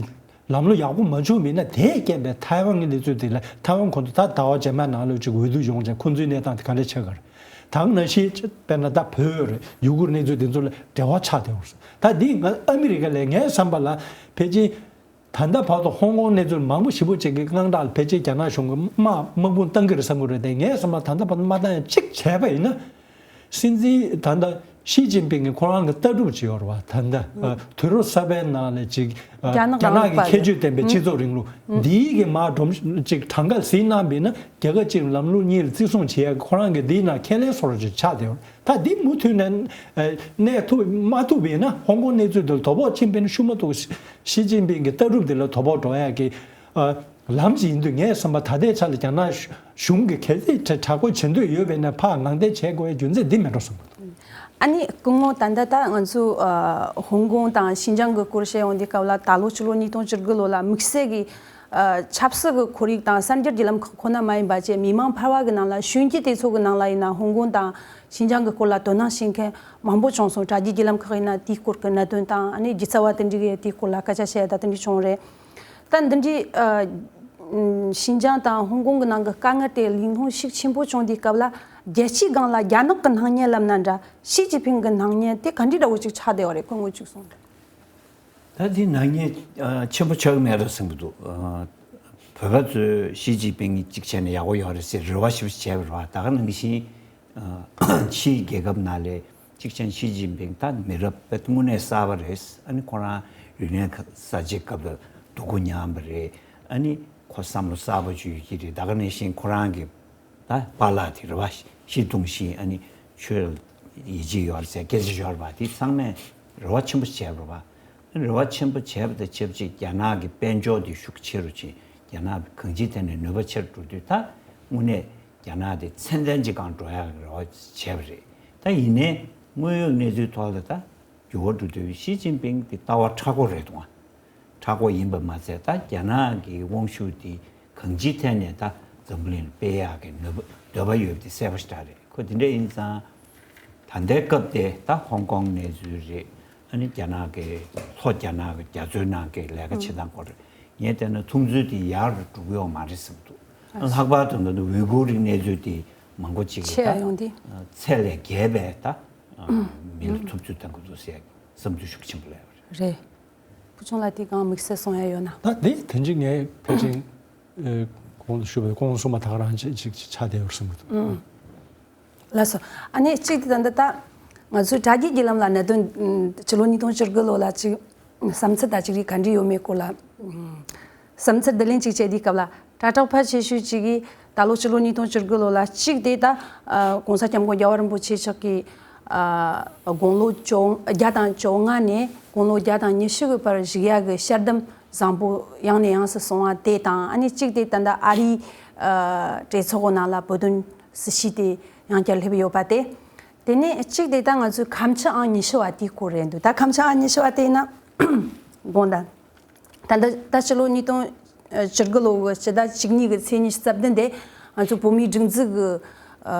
ལམ་ལུགས་ཡག་པོ་མ་བྱུང་མིན་ན་དེས་རྐྱེན་པས་ཐའེ་ཝན་གྱི་གནས་ཚུལ་དེ་ལ་ཐའེ་ཝན་ཁོང་ཚོ་ད་ཟླ་བ་རྗེས་མའི་ནང་ལོགས་ཅིག་འོས་བསྡུ་ཡོང་བྱས་ཁོང་ཚོའི་གནས་སྟངས་དེ་ག་འདྲ་ཆགས་ཀྱི་རེད། ད་ག་ནང་བཞིན་དཔེར་ན་ད་བོད་རེད་ཡུ་གུར་གནས་ཚུལ་དེ་ཚོ་ལ་འབྲེལ་བ་ཆགས་བསྡད་ཡོད་རེད། ད་འདི་ང་ཨ་མི་རི་ཀ་ལ་ངའི་བསམ་པ་ལ་ཕལ་ཆེར་ད་ལྟ་བར་དུ་ཧོང་ཀོང་གནས་ཚུལ་མང་པོ་ཞེ་པོ་ཅིག་གི་དངངས་སྐྲག་ལ་ཕལ་ཆེར་རྒྱ་ནག་གཞུང་གི་དམག་དམག་དཔུང་བཏང་གི་རེད་བསམ་གི་རེད་དེ། ངའི་བསམ་པ་ད་ལྟ་བར་དུ་མ་བཏང་ཡང་གཅིག་བྱས་པ་ཡིན་ན། སྲིད་འཛིན་ད་ལྟ་ཞི་ཅིན་ཕིང་གི་ཁོ་རང་གི་ལྟ་གྲུབ་ཅིག་ཡོད་རེད་བ། ད་ལྟ་ཨ་དུས་རབས་གསར་པའི་ནང་ལ་ཅིག་ཨ་རྒྱ་ནག་རྒྱ་ནག་གི་ཁྱད་ཆོས་ལྡན་པའི་སྤྱི་ཚོགས་རིང་ལུགས་འདིའི་གི་མར་སྒྲོམ་ཅིག་གྲངས་ཀ་ཟིན་གནང་བ་ཡིན་ན་རྒྱལ་ཁབ་གཅིག་ལམ་ལུགས་གཉིས་ལ་བརྩི་སྲུང་བྱེད་ཡ་ཁོ་རང་གི་འདིའི་ནང་ཁས་ལེན་བཟོ་འདྲ་ཅིག་ཆགས་བསྡད་ཡོད་རེད། ད་འདི་མུ་མཐུད་ནས་ཨ་གནས་ཐུབ་མ་ཐུབ་པ་ཡིན་ན་ཧོང་ཀོང་གནས་ཚུལ་འདི་ལ་དོ་ཕོག་ཕྱིན་པ་ཡིན་ན་ཤུགས་མ་གཏོགས་ཞི་ཅིན་ཕིང་གི་ལྟ་གྲུབ་འདི་ལ་དོ་ཕོག་འགྲོ་ཡ་གི་ཨ་ལམ་ཅིག་ཡིན་དུས་ངའི་བསམ་པ་ད་ལྟའི་ཆ་ལ་རྒྱ་ནག་གཞུང་གིས་གལ་སྲིད་དྲག་པོ་བྱེད་འདོད་ཡོད་པ་ཡིན་ན་ཕར་ངང་འདེད་བྱེད་དགོས་ཡ་རྒྱུ་མཚན་འདི་མེད་འགྲོ་བསམ་གི་འདུག་ཨ་ནི་སྐུ་ངོ་ད་ལྟ་ད་ང་ཚོ་ཨ་ཧོང་ཀོང་དང་ཤིན་ཅང་གི་སྐོར་བཤད་ཡོང་དུས་སྐབས་ལ་ད་ལོ་ཕྱི་ལོ་ཉིས་སྟོང་བཅུ་དགུ་ལོ་ལ་དམིགས་བསལ་གྱི་ཨ་ཆབ་སྲིད་ཀྱི་ཁོར་ཡུག་དང་གསར་འགྱུར་བརྒྱུད་ལམ་ཁག་ཁོ་ན་མ་ཡིན་པ་བཅས་མི་མང་ཕལ་བ་གི་ནང་ལ་གཞོན་སྐྱེས་དེ་ཚོ་གི་ནང་ལ་ཡིན་ན་ཧོང་ཀོང་དང་ཤིན་ཅང་གི་སྐོར་ལ་དོ་སྣང་བྱེད་མཁན་མང་པོ་བྱུང་སོང་། དྲ་རྒྱའི་བརྒྱུད་ལམ་ཁག་ཡིན་ན་དེའི་སྐོར་གྱི་གནད་དོན་དང་ཨ་ནི་སྒྱུ་རྩལ་བ་དེ་འདྲ་གིས་དེའི་སྐོར་ལ་སྐད་ཆ་བཤད་ཡ་ད་དེ་འདྲ་བྱུང་རེད། ད་འདི་འདྲའི་ཨ་ ཨུམ། ཤིན་ཅང་དང་ཧོང་ཀོང་གི་ནང་གི་དཀའ་ངལ་དེ་ལས་སྣང་ཤུགས་ཆེན་པོ་བྱུང་དུས་སྐབས་ལ། རྒྱལ་སྤྱིའི་སྒང་ལ་རྒྱ་ནག་གི་སྣང་བརྙན་ལབ་ན་འདྲ། ཞི་ཅིན་ཕིང་གི་སྣང་བརྙན་དེ་ག་འདྲ་འདྲ་བོ་ཅིག་ཆགས་བསྡད་པ་རེད། ཁོང་ངོ་ཅིག་གསུངས་དང་། ད་དེ་ནག་ཉེས་ཨ་ཆེན་པོ་ཆགས་ཀྱི་མེད་རེད་བསམ་གྱི་འདུག་ཨ། བོད་པ་ཚོས་ཞི་ཅིན་ཕིང་གཅིག་བྱས་ན་ཡག་པོ་ཡོད་རེད་ཟེར་རེ་བ་ཞེ་པོ་བྱས་པ་རེད་བ། ད་ག་ནང་བཞིན་ཨ་ཕྱིའི་རྒྱལ་ཁབ་ནང་ལ་གཅིག་བྱས་ན་ཞི་ཅིན་ཕིང་ད་མི་རབས་དཔེ་དངོས་གནས་གསར་པ་རེད། ཨ་ནི་ཁོ་རང་ཡུན་ནན་གསར་བརྗེའི་སྐབས་ལ་སྡུག་པོ་མྱངས་པ་རེད། ཨ་ནི་ཁོ་བསམ་བློ་གསར་པ་ཅིག་ཡོད་ཀྱི་རེད། ད་ག་ནང་བཞིན་ཁོ་རང་གི་ད་པཱ་ལགས་དེ་རེད་བ། ཞི་ཏུང་ཞིན། ཨ་ནི་ཆོས་ལ་ཡིད་ཆེས་ཡོད་རེད་ཟེར་སྐད་ཆ་ཤོར་བ་དེ་ཚང་མས་རེ་བ་ཆེན་པོ་བྱས་པ་རེད་བ། རེ་བ་ཆེན་པོ་བྱས་པ་དང་ཆབས་ཅིག་རྒྱ་ནག་གི་དཔལ་འབྱོར་དེ་ཤུགས་ཆེ་རུ་ཕྱིན། རྒྱ་ནག་གང་ཅིའི་ཐད་ནས་ནུས་པ་ཆེ་རུ་འགྲོ་དུས་ད་དངོས་གནས་རྒྱ་ནག་དེ་ཚད་ལྡན་ཅིག་སྒང་འགྲོ་ཡག་གི་རེ་བ་བྱས་པ་རེད། ད་ཡིན་ནའི་དངོས་ཡོད་གནས་ཚུལ་ཐོག་ལ་ད་འགྱུར་བ་འགྲོ་དུས་ཞི་ཅིན་ཕིང་དེ་ལྟ་བ་མཁྲེགས་པོ་རེད་འདུག་ཨ། མཁྲེགས་པོ་ཡིན་པ་མ་ཟད་ད་རྒྱ་ནག་གི་དབང་ཤུགས་དེ་གང་ཅིའི་ཐད་ནས་ད་འཛམ་བུ་གླིང་ལ་སྤེལ་ཡག་གི་ནུས་པ་འདོད་པ་ཡོད་པ་དེ་གསལ་པོ་ཞེ་དྲག་རེད། ཁོ་དེ་འདྲ་ཡིན་ཙང་ད་ལྟའི་སྐབས་དེ་ད་ཧོང་ཀོང་གནས་ཚུལ་རེད། ཨ་ནི་རྒྱ་ནག་གི་ལྷོ་རྒྱ་ནག་གི་རྒྱ་མཚོའི་ནང་གི་ལས་ཀ་བྱེད་སྟངས་སྐོར་རེད། ངས་བལྟས་ན་མཐོང་ཚུལ་དེ་ཡག་རུ་འགྲོ་གི་ཡོད་མ་རེད་བསམ་འདུག་ལྷག་པར་དུ་ང་ཚོ་ཝུའི་གུར་རིགས་གནས་ཚུལ་དེ་མང་པོ་ཅིག་གིས་ཆེ་ད་ཡོང་དུས། ཚད་ལས་བརྒལ་བའི་ད་མི་ལ་ཐུབ་ཚོད་བཏང་གི་འདུག་ཟེར་བསམ་ཚུལ་ཤུགས་ཆེན་པོ་སླེབས་པ་རེད། རེད། བུ་ཆུང་ལགས་དེ་གང་དམིགས་བསལ་གསུང་ཡ་ཡོད་ན། ད་དེ་དེ་འཇིག་ངས་ཕལ་ཆེར་ཨེ་གོང་དུ་ཞུས་པའི་གོང་གསུངས་པ་ད་ག་རང་ཅིག་ཅིག་ཆགས་བསྡད་ཡོད་བསམ་གྱི་འདུག་ལགས་སོ། ཨ་ནི་གཅིག་དེ་ད་ལྟ་ད་ང་ཚོའི་དྲ་རྒྱའི་བརྒྱུད་ལམ་ལ་གནད་དོན་ཕྱི་ལོ་ཉིས་སྟོང་བཅུ་དགུ་ལོ་ལ་ཅིག་བསམ་ཚུལ་དང་ཅིག་རིགས་ག་འདྲ་ཡོད་མེད་སྐོར་ལ་བསམ་ཚུལ་བསྡུ་ལེན་ཅིག་བྱས་དུས་སྐབས་ལ། དྲ་གྲགས་ཕལ་ཆེ་ཤོས་ཅིག་གིས་ད་ལོ་ཕྱི་ལོ་ཉིས་སྟོང་བཅུ་དགུ་ལོ་ལ་གཅིག་དེ་ད་ཨ་༸གོང་ས་༸སྐྱབས་མགོན་རྒྱལ་བ་རིན་པོ་ཆེ་མཆོག་གིས་ཨ་དགུང་ལོ་བཅོ་བརྒྱད་དང་བཅོ་ལྔ་ནས་དགུང་ལོ་བརྒྱ་དང་ཉི་ཤུ་གི་བར་བཞུགས་ཡག་གི་ཞལ་འདེམས་བཟང་པོ་ཡང་ནས་ཡང་སུ་སོང་བ་དེ་དང་། ཨ་ནི་གཅིག་དེ་ད་ལྟ་ཨ་རིའི་ཨ་གྲོས་ཚོགས་ནང་ལ་བོད་དོན་སྲིད་བྱུས་དེ་ཡང་བསྐྱར་སླེབས་ཡོད་པ་དེ། དེ་ནས་གཅིག་དེ་ད་ང་ཚོའི་ཁམས་ཆུ་ཨང་ཉི་ཤུ་བ་དེའི་སྐོར་རེད་འདུག་ད་ཁམས་ཆུ་ཨང་ཉི་ཤུ་བ་དེ་ཡིན་ན་དགོངས་དག་ད་ལྟ་ད་ཕྱི་ལོ་ཉིས་སྟོང་བཅུ་དགུ་ལོ་གི་ཕྱི་ཟླ་བཅུ་གཉིས་ཀྱི་ཚེས་ཉི་ཤུ་རྩ་བདུན་དེ་ང་ཚོ་བོད་མིའི་སྒྲིག་འཛུགས་ཀྱི་ཨ་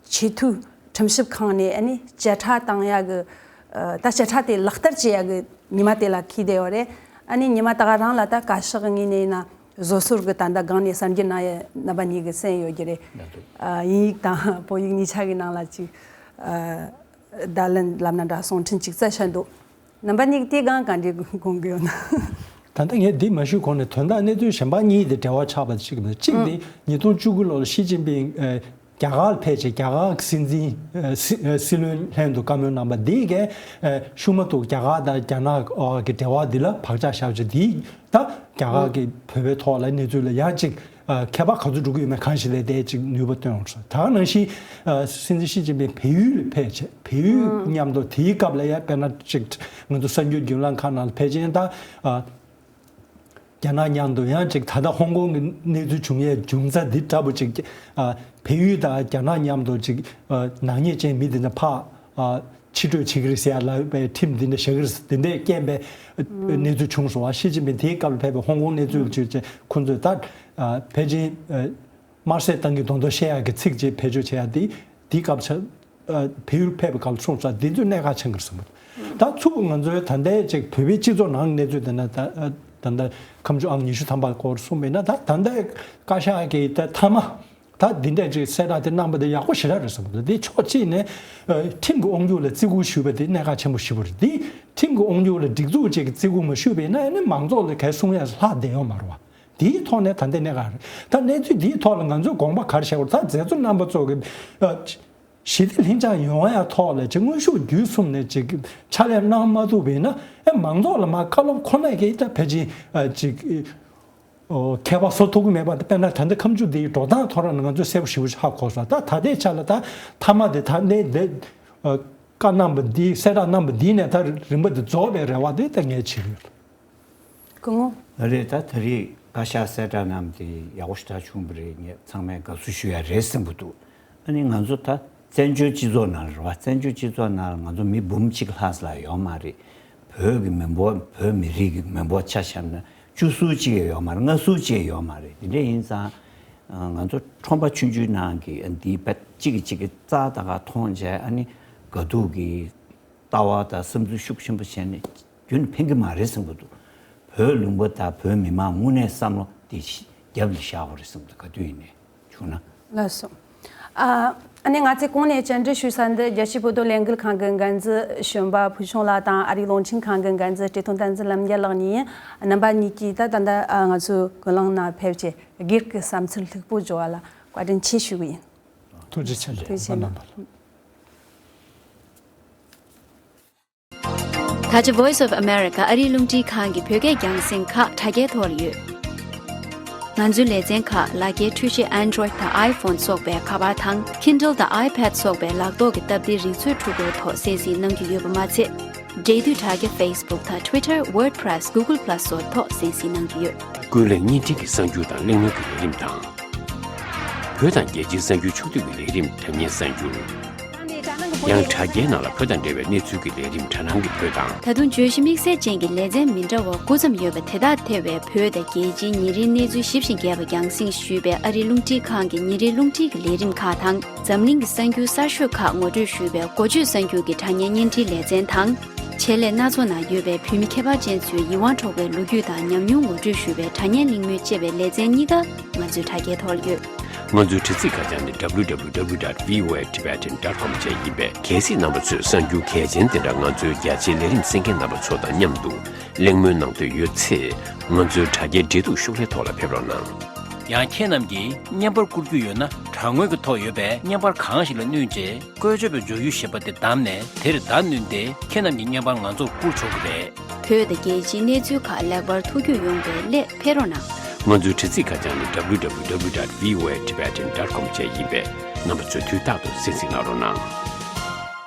ཆེས་མཐོའི་ཁྲིམས་ཞིབ་ཁང་ནས་ཨ་ནི་བཅད་ཁྲ་བཏང་ཡག་གི་ཨ་ད་བཅད་ཁྲ་དེ་ལག་བསྟར་བྱེད་ཡག་གི་ཉི་མ་དེ་ལ་འཁེལ་བསྡད་ཡོད་རེད། ཨ་ནི་ཉི་མ་ད་ག་རང་ལ་ད་བཀའ་ཤག་གི་ངོས་ནས་ཡིན་ན་བཟོད་གསོལ་གྱི་ད་ལྟ་སྒང་ནས་གསར་འགྱུར་གནང་ཡ་རྣམ་པ་གཉིས་ཀྱིས་གསན་ཡོད་ཀྱི་རེད། ཨ་དབྱིན་ཡིག་དང་བོད་ཡིག་གཉིས་ཆ་གི་ནང་ལ་ཅིག་ཨ་བརྡ་ལན་ལབ་ན་འདྲ་གསུང་འཕྲིན་ཅིག་བསྩལ་བཞག་འདུག་རྣམ་པ་གཉིས་ཀྱིས་དེ་གང་ག་འདྲའི་དགོངས་ཀྱི་ཡོད་ན། ད་ལྟ་ངས་འདི་མ་ཞུས་གོང་ནས་དོན་དག་གནས་ཚུལ་གཞན་པ་གཉིས་དེ་འབྲེལ་བ་ཆགས་པ་གཅིག་མིན། གཅིག་དེ་ཉིས་སྟོང་བཅུ་དགུ་ལོར་ཞི་ཅིན་ཕིང་ཨ་རྒྱ་གར་ལ་ཕེབས་བྱས་རྒྱ་གར་གྱི་སྲིད་འཛིན་ཨ་སྲི་ཨ་སྲིད་བློན་ལྷན་དུ་བཀའ་མོལ་གནང་པ་འདི་གས་ཨ་ཤུགས་མ་ཐུག་རྒྱ་གར་དང་རྒྱ་ནག་ཨ་གི་འབྲེལ་བ་འདི་ལ་བག་ཆགས་བཞག་བྱས་འདི་ད་རྒྱ་གར་གྱི་བོད་པའི་ཐོག་ལ་གནས་ཚུལ་ལ་ཡང་གཅིག་ཨ་ཁྱད་པར་ག་ཚོད་འགྲོ་གི་ཡོད་མེད་གང་ཞིག་ལས་དེ་གཅིག་ནུས་པ་བཏོན་འོང་སོང་། ད་ག་ནང་བཞིན་ཨ་སྲིད་འཛིན་ཞི་ཅིན་ཕིང་བལ་ཡུལ་ལ་ཕེབས་བྱས་བལ་ཡུལ་མཉམ་དུ་དེའི་སྐབས་ལ་ཡང་དཔེར་ན་གཅིག་ང་ཚོ་གསར་འགྱུར་བརྒྱུད་ལམ་ཁག་ནང་ལ་ཕལ་ཆེར་ད་ཨ་རྒྱ་ནག་མཉམ་དུ་ཡང་གཅིག་ད་ལྟ་ཧོང་ཀོང་གི་གནས་ཚུལ་བྱུང་ཡས་འབྱུང་རྩ་འདི་འདྲ་པོ་གཅིག་ཨ་བལ་ཡུལ་དང་རྒྱ་ནག་མཉམ་དུ་གཅིག་ཨ་ནག་ཉེས་ཅན་མི་འདི་འདྲ་ཕར་ཨ་ཕྱིར་སྤྲོད་བྱེད་ཀྱི་རེད་ཟེར་ཡ་ལབ་པའི་ཁྲིམས་འདི་འདྲ་བཞག་གི་རེད་ཟེར་འདི་འདྲའི་རྐྱེན་པས་གནས་ཚུལ་བྱུང་སོང་བ། ཞི་ཅིན་ཕིང་དེའི་སྐབས་ལ་ཕེབས་པའི་ཧོང་ཀོང་གནས་ཚུལ་ལ་བྱས་བྱས་ཁོང་ཚོས་ད་ཨ་ཕལ་ཆེར་ཨ་དམར་ཟས་བཏང་གི་མདོག་མདོག་བཤད་ཡག་གི་ཚིག་ཅིག་བེད་སྤྱོད་བྱེད་ཡག་འདི་འདིའི་སྐབས་ཆ་ཨ་བལ་ཡུལ་ཕེབས་པའི་སྐབས་ལ་སོང་ཙང་འདི་ཚོས་གནད་འགག་ཆེན་པོ་རེད་བསམ་གྱི་འདུག་ད་ཚུར་ང་ཚོའི་ད་ལྟའི་ཅིག་བོད་པའི་སྤྱི་ཚོགས་ནང་གནས་ཚུལ་དེ་ན་ད་ཨ་ད་ལྟ་ཁ་མཆུ་ཨང་ཉི་ཤུ་ཐམ་པ་སྐོར་གསུངས་པ་ཡིན་ན། ད་ད་ལྟའི་བཀའ་ཤག་གིས་ད་མཐའ་མ་ད་འདི་འདྲས་ཅིག་གསལ་བསྒྲགས་དེ་གནང་པ་དེ་ཡག་པོ་ཞེ་དྲག་རེད་བསམ་གྱི་འདུག་འདི་ཕྱོགས་གཅིག་ནས་ཨ་ཁྲིམས་ཀྱི་དབང་སྒྱུར་ལ་བརྩི་བཀུར་ཞུས་པ་དེ་གནད་འགག་ཆེན་པོ་ཞེ་པོ་རེད། འདི་ཁྲིམས་ཀྱི་དབང་སྒྱུར་ལ་སྒྲིག་འཛུགས་ཅིག་གིས་བརྩི་བཀུར་མ་ཞུས་པ་ཡིན་ན་ཨ་ནི་མང་ཚོགས་ལ་གའི་གསུང་ཡས་ལྷག་བསྡད་ཡོད་མ་རེད་བ། དེའི་ཐོག་ནས་ད་ལྟའི་གནད་འགག་རེད། ད་གནས་ཚུལ་འདིའི་ཐོག་ལ་ང་ཚོས་དགོངས་པ་ག་རེ་བཞེས་དགོས་རེད། ད་མཛད་གཙོ་རྣམ་པ་ཚོ་གི་ཨ་ཞི་བདེ་ལྷིང་འཇགས་ཡོང་ཡ་ཐོག་ལ་ཅིག་དངོས་ཤུགས་བརྒྱུད་གསུམ་ནས་ཅིག་ཕྱག་ལས་གནང་མ་ཐུབ་པ་ཡིན་ན་ཨེ་མང་ཚོགས་ལ་མར་བཀའ་སློབ་ཁོ་ན་གིས་ད་ཕལ་ཆེར་ཨ་ཅིག་ཨོ་ཁྱད་པར་བཟོ་ཐུབ་ཀྱི་མེད་པ་དེ། དཔེར་ན་ད་ལྟ་ཁ་མཆུ་འདིའི་འགྲོ་སྟངས་ཐོག་རང་ནས་ང་ཚོས་གསལ་པོ་ཞེ་པོ་ཧ་གོ་སོང་། ད་ད་ལྟའི་ཆ་ལ་ད་མཐའ་མ་དེ་ད་གནས་འདི་ཨ་བཀའ་གནང་པ་འདི་གསལ་བསྒྲགས་གནང་པ་འདི་ནས་ད་རིམ་པ་འདི་རྫོགས་པའི་རེ་བ་དེ་ད་ངས་བྱེད་ཀྱི་ཡོད། སྐུ་ངོ། རེད། ད་ད་རེས་བཀའ་ཤག་གསལ་བསྒྲགས་གནང་དེ་ཡག་པོ་ཞེ་དྲག་བྱུང་བ་རེད། ངས་ཚང་མས་དགའ་བསུ་ཞུ་ཡ་རེད་བསམ་གྱི་འདུག་ཨ་ནི་ང་ཚོ་ད་བཙན་བྱོལ་སྤྱི་ཚོགས་ནང་རེད་བ། བཙན་བྱོལ་སྤྱི་ཚོགས་ནང་ང་ཚོ་མི་འབུམ་གཅིག་ལྷག་ཙམ་ལས་ཡོད་མ་རེད། བོད་ཀྱི་མི་འབོར་བོད་མི་རིགས་ཀྱི་མི་འབོར་ཆ་བཞག་ན་བཅུ་ཟུར་གཅིག་ཡང་ཡོད་མ་རེད། ལྔ་ཟུར་གཅིག་ཡང་ཡོད་མ་རེད། དེ་འདྲ་ཡིན་ཙང་ང་ཚོ་ཁྲོམ་པ་ཆུང་ཆུང་ནང་གི་འདིའི་བད་གཅིག་གིས་གཅིག་གི་རྩ་ད་ག་མཐོང་བྱས་ཨ་ནི་དགའ་སྡུག་གི་ལྟ་བ་དང་བསམ་ཚུལ་ཤུགས་ཆེན་པོ་བྱས་ནས་རྒྱུན་ཕན་གྱི་མ་རེད་བསམ་གྱི་འདུག་བོད་ལུང་པ་དང་བོད་མི་མང་དངོས་གནས་བསམ་བློ་ དེ་རྒྱབ་ལ་བཞག་པ་རེད་བསམ་འདུག་ག་དུས་ཡིན་ནའི་བྱུང་ན། ལགས་སོ། ཨ་ཨ་ནི་ང་ཚོས་གོང་ནས་བཅར་འདྲི་ཞུ་ས་འདི་རྒྱལ་སྤྱིའི་བོད་དོན་ལས་འགུལ་ཁང་གི་འགན་འཛིན་གཞོན་པ་ཕུལ་བྱུང་ལགས་དང་ཨ་རིའི་རླུང་འཕྲིན་ཁང་གི་འགན་འཛིན་བཀྲས་མཐོང་བསྟན་འཛིན་ལམ་རྒྱལ་ལགས་གཉིས་ཡིན། རྣམ་པ་གཉིས་ཀྱིས་ད་ད་ལྟ་ཨ་ང་ཚོའི་བཀའ་བློན་ནང་ཕེབས་བྱས་སྒེར་གྱི་བསམ་ཚུལ་ལྷུག་པོ་བརྗོད་པ་ལ་བཀའ་དྲིན་ཆེ་ཞུ་གི་ཡིན། ཐུགས་རྗེ་ཆེ། ཐུགས་རྗེ་ཆེ། ད་ཆ་Voice of America ཨ་རིའི་རླུང་འཕྲིན་ཁང་གི་བོད་སྐད་རྒྱང་སྲིང་ཁག་དྲ་རྒྱའི་ཐོག་ལ་ཡོད། ང་ཚོའི་ལེ་ཚན་ཁག་ལག་འཁྱེར་འཕྲུལ་ཆས་Android དང་iPhone སོགས་པའི་ཁ་པར་དང་Kindle དང་iPad སོགས་པའི་ལག་ཐོག་གི་སྟབས་བདེ་རིག་མཛོད་འཕྲུལ་འཁོར་ཐོག་གསན་གཟིགས་གནང་རྒྱུ་ཡོད་པ་མ་ཚད། འབྲེལ་མཐུད་དྲ་རྒྱ་Facebook དང་Twitter WordPress Google Plus སོགས་ཐོག་གསན་གཟིགས་གནང་རྒྱུ་ཡོད། ཀུན་གླེང་བརྙན་འཕྲིན་གྱི་གསར་འགྱུར་དང་གླེང་མོལ་གྱི་ལས་རིམ་དང་། བོད་དང་རྒྱལ་སྤྱིའི་གསར་འགྱུར་ཕྱོགས་བསྡུས་ཀྱི་ལས་རིམ་དྲ་བརྙན་གསར་འགྱུར། ཡང་དྲ་རྒྱའི་ནང་ལ་བོད་དང་འབྲེལ་བའི་གནས་ཚུལ་གྱི་ལས་རིམ་དྲ་སྣང་གི་བོད་དང་། ད་དུང་བརྗོད་གཞི་དམིགས་བསལ་ཅན་གྱི་ལེ་ཚན་མི་འདྲ་བ་དགུ་ཙམ་ཡོད་པ་དེ་དག་ཐེ་བའི་བོད་དང་རྒྱལ་སྤྱིའི་ཉིན་རེའི་གནས་ཚུལ་ཞིབ་ཅིང་རྒྱས་པ་རྒྱང་སྲིང་ཞུས་པའི་ཨ་རིའི་རླུང་འཕྲིན་ཁང་གི་ཉིན་རེའི་རླུང་འཕྲིན་གྱི་ལས་རིམ་ཁག་དང་། འཛམ་གླིང་གི་གསར་འགྱུར་གསར་ཤོས་ཁག་ངོ་སྤྲོད་ཞུས་པའི་འགོ་བརྗོད་གསར་འགྱུར་གྱི་དྲ་བརྙན་བརྙན་འཕྲིན་ལེ་ཚན་དང་། ཆེད་ལས་སྣ་ཚོགས་ནང་ཡོད་པའི་བོད་མི་ཁྱད་པར་ཅན་ཚོའི་ཡིད་དབང་འཕྲོག་པའི་ལོ་རྒྱུས་དང་ཉམས་མྱོང་ངོ་སྤྲོད་ཞུ་བའི་དྲ་བརྙན་གླེང་མོལ་ཅེས་པའི་ལེ་ཚན་གཉིས་ཀ་ང་ཚོའི་དྲ་རྒྱའི་ཐོག་ལ་ཡོད། ང་ཚོའི་དྲ་ཚིགས་ཁ་བྱང་ནི་W W W dot V O A Tibetan dot com བཅས་ཡིན་པས། གལ་སྲིད་རྣམ་པ་ཚོས་གསར་འགྱུར་གལ་ཆེན་དེ་འདྲ་ང་ཚོའི་རྒྱ་ཆེའི་ལས་རིམ་གསན་མཁན་རྣམ་པ་ཚོ་དང་མཉམ་དུ་གླེང་མོལ་གནང་འདོད་ཡོད་ཚེ། ང་ཚོའི་དྲ་རྒྱའི་འབྲེལ་གཏུག་ཤོག་ལྷེ་ཐོག་ལ་ཕེབས་རོགས་གནང་། ཡང་ཁྱེད་རྣམས་ཀྱིས་བརྙན་པར་བསྐུར་རྒྱུ་ཡོད་ན། དྲ་ངོས་ཀྱི་ཐོག་ཡོད་པའི་བརྙན་པར་གང་ཞིག་ལ་བསྣུན་རྗེས། བཀོལ་སྤྱོད་པའི་མཇུག་ཡུ་ཞེས་པ་དེ་བདམས་ནས་དེར་བརྡ་བསྣུན་ཏེ། ཁྱེད་རྣམས་ཀྱི་བརྙན་པར་ང་ཚོར་བསྐུར་ཆོག་གི་རེད། བོད་དང་རྒྱལ་སྤྱིའི་གནས་ཚུལ་ཁག་ལེགས་པར་ཐུགས་རྒྱུས་ཡོང་བའི་སླད་ཕེབས་རོགས་གནང་། ང་ཚོའི་དྲ་ཚིགས་ཁ་བྱང་ནི་W W W dot V O A Tibetan dot com བཅས་ཡིན་པས། རྣམ་པ་ཚོས་དུས་རྟག་ཏུ་གསན་གཟིགས་གནང་རོགས་གནང་།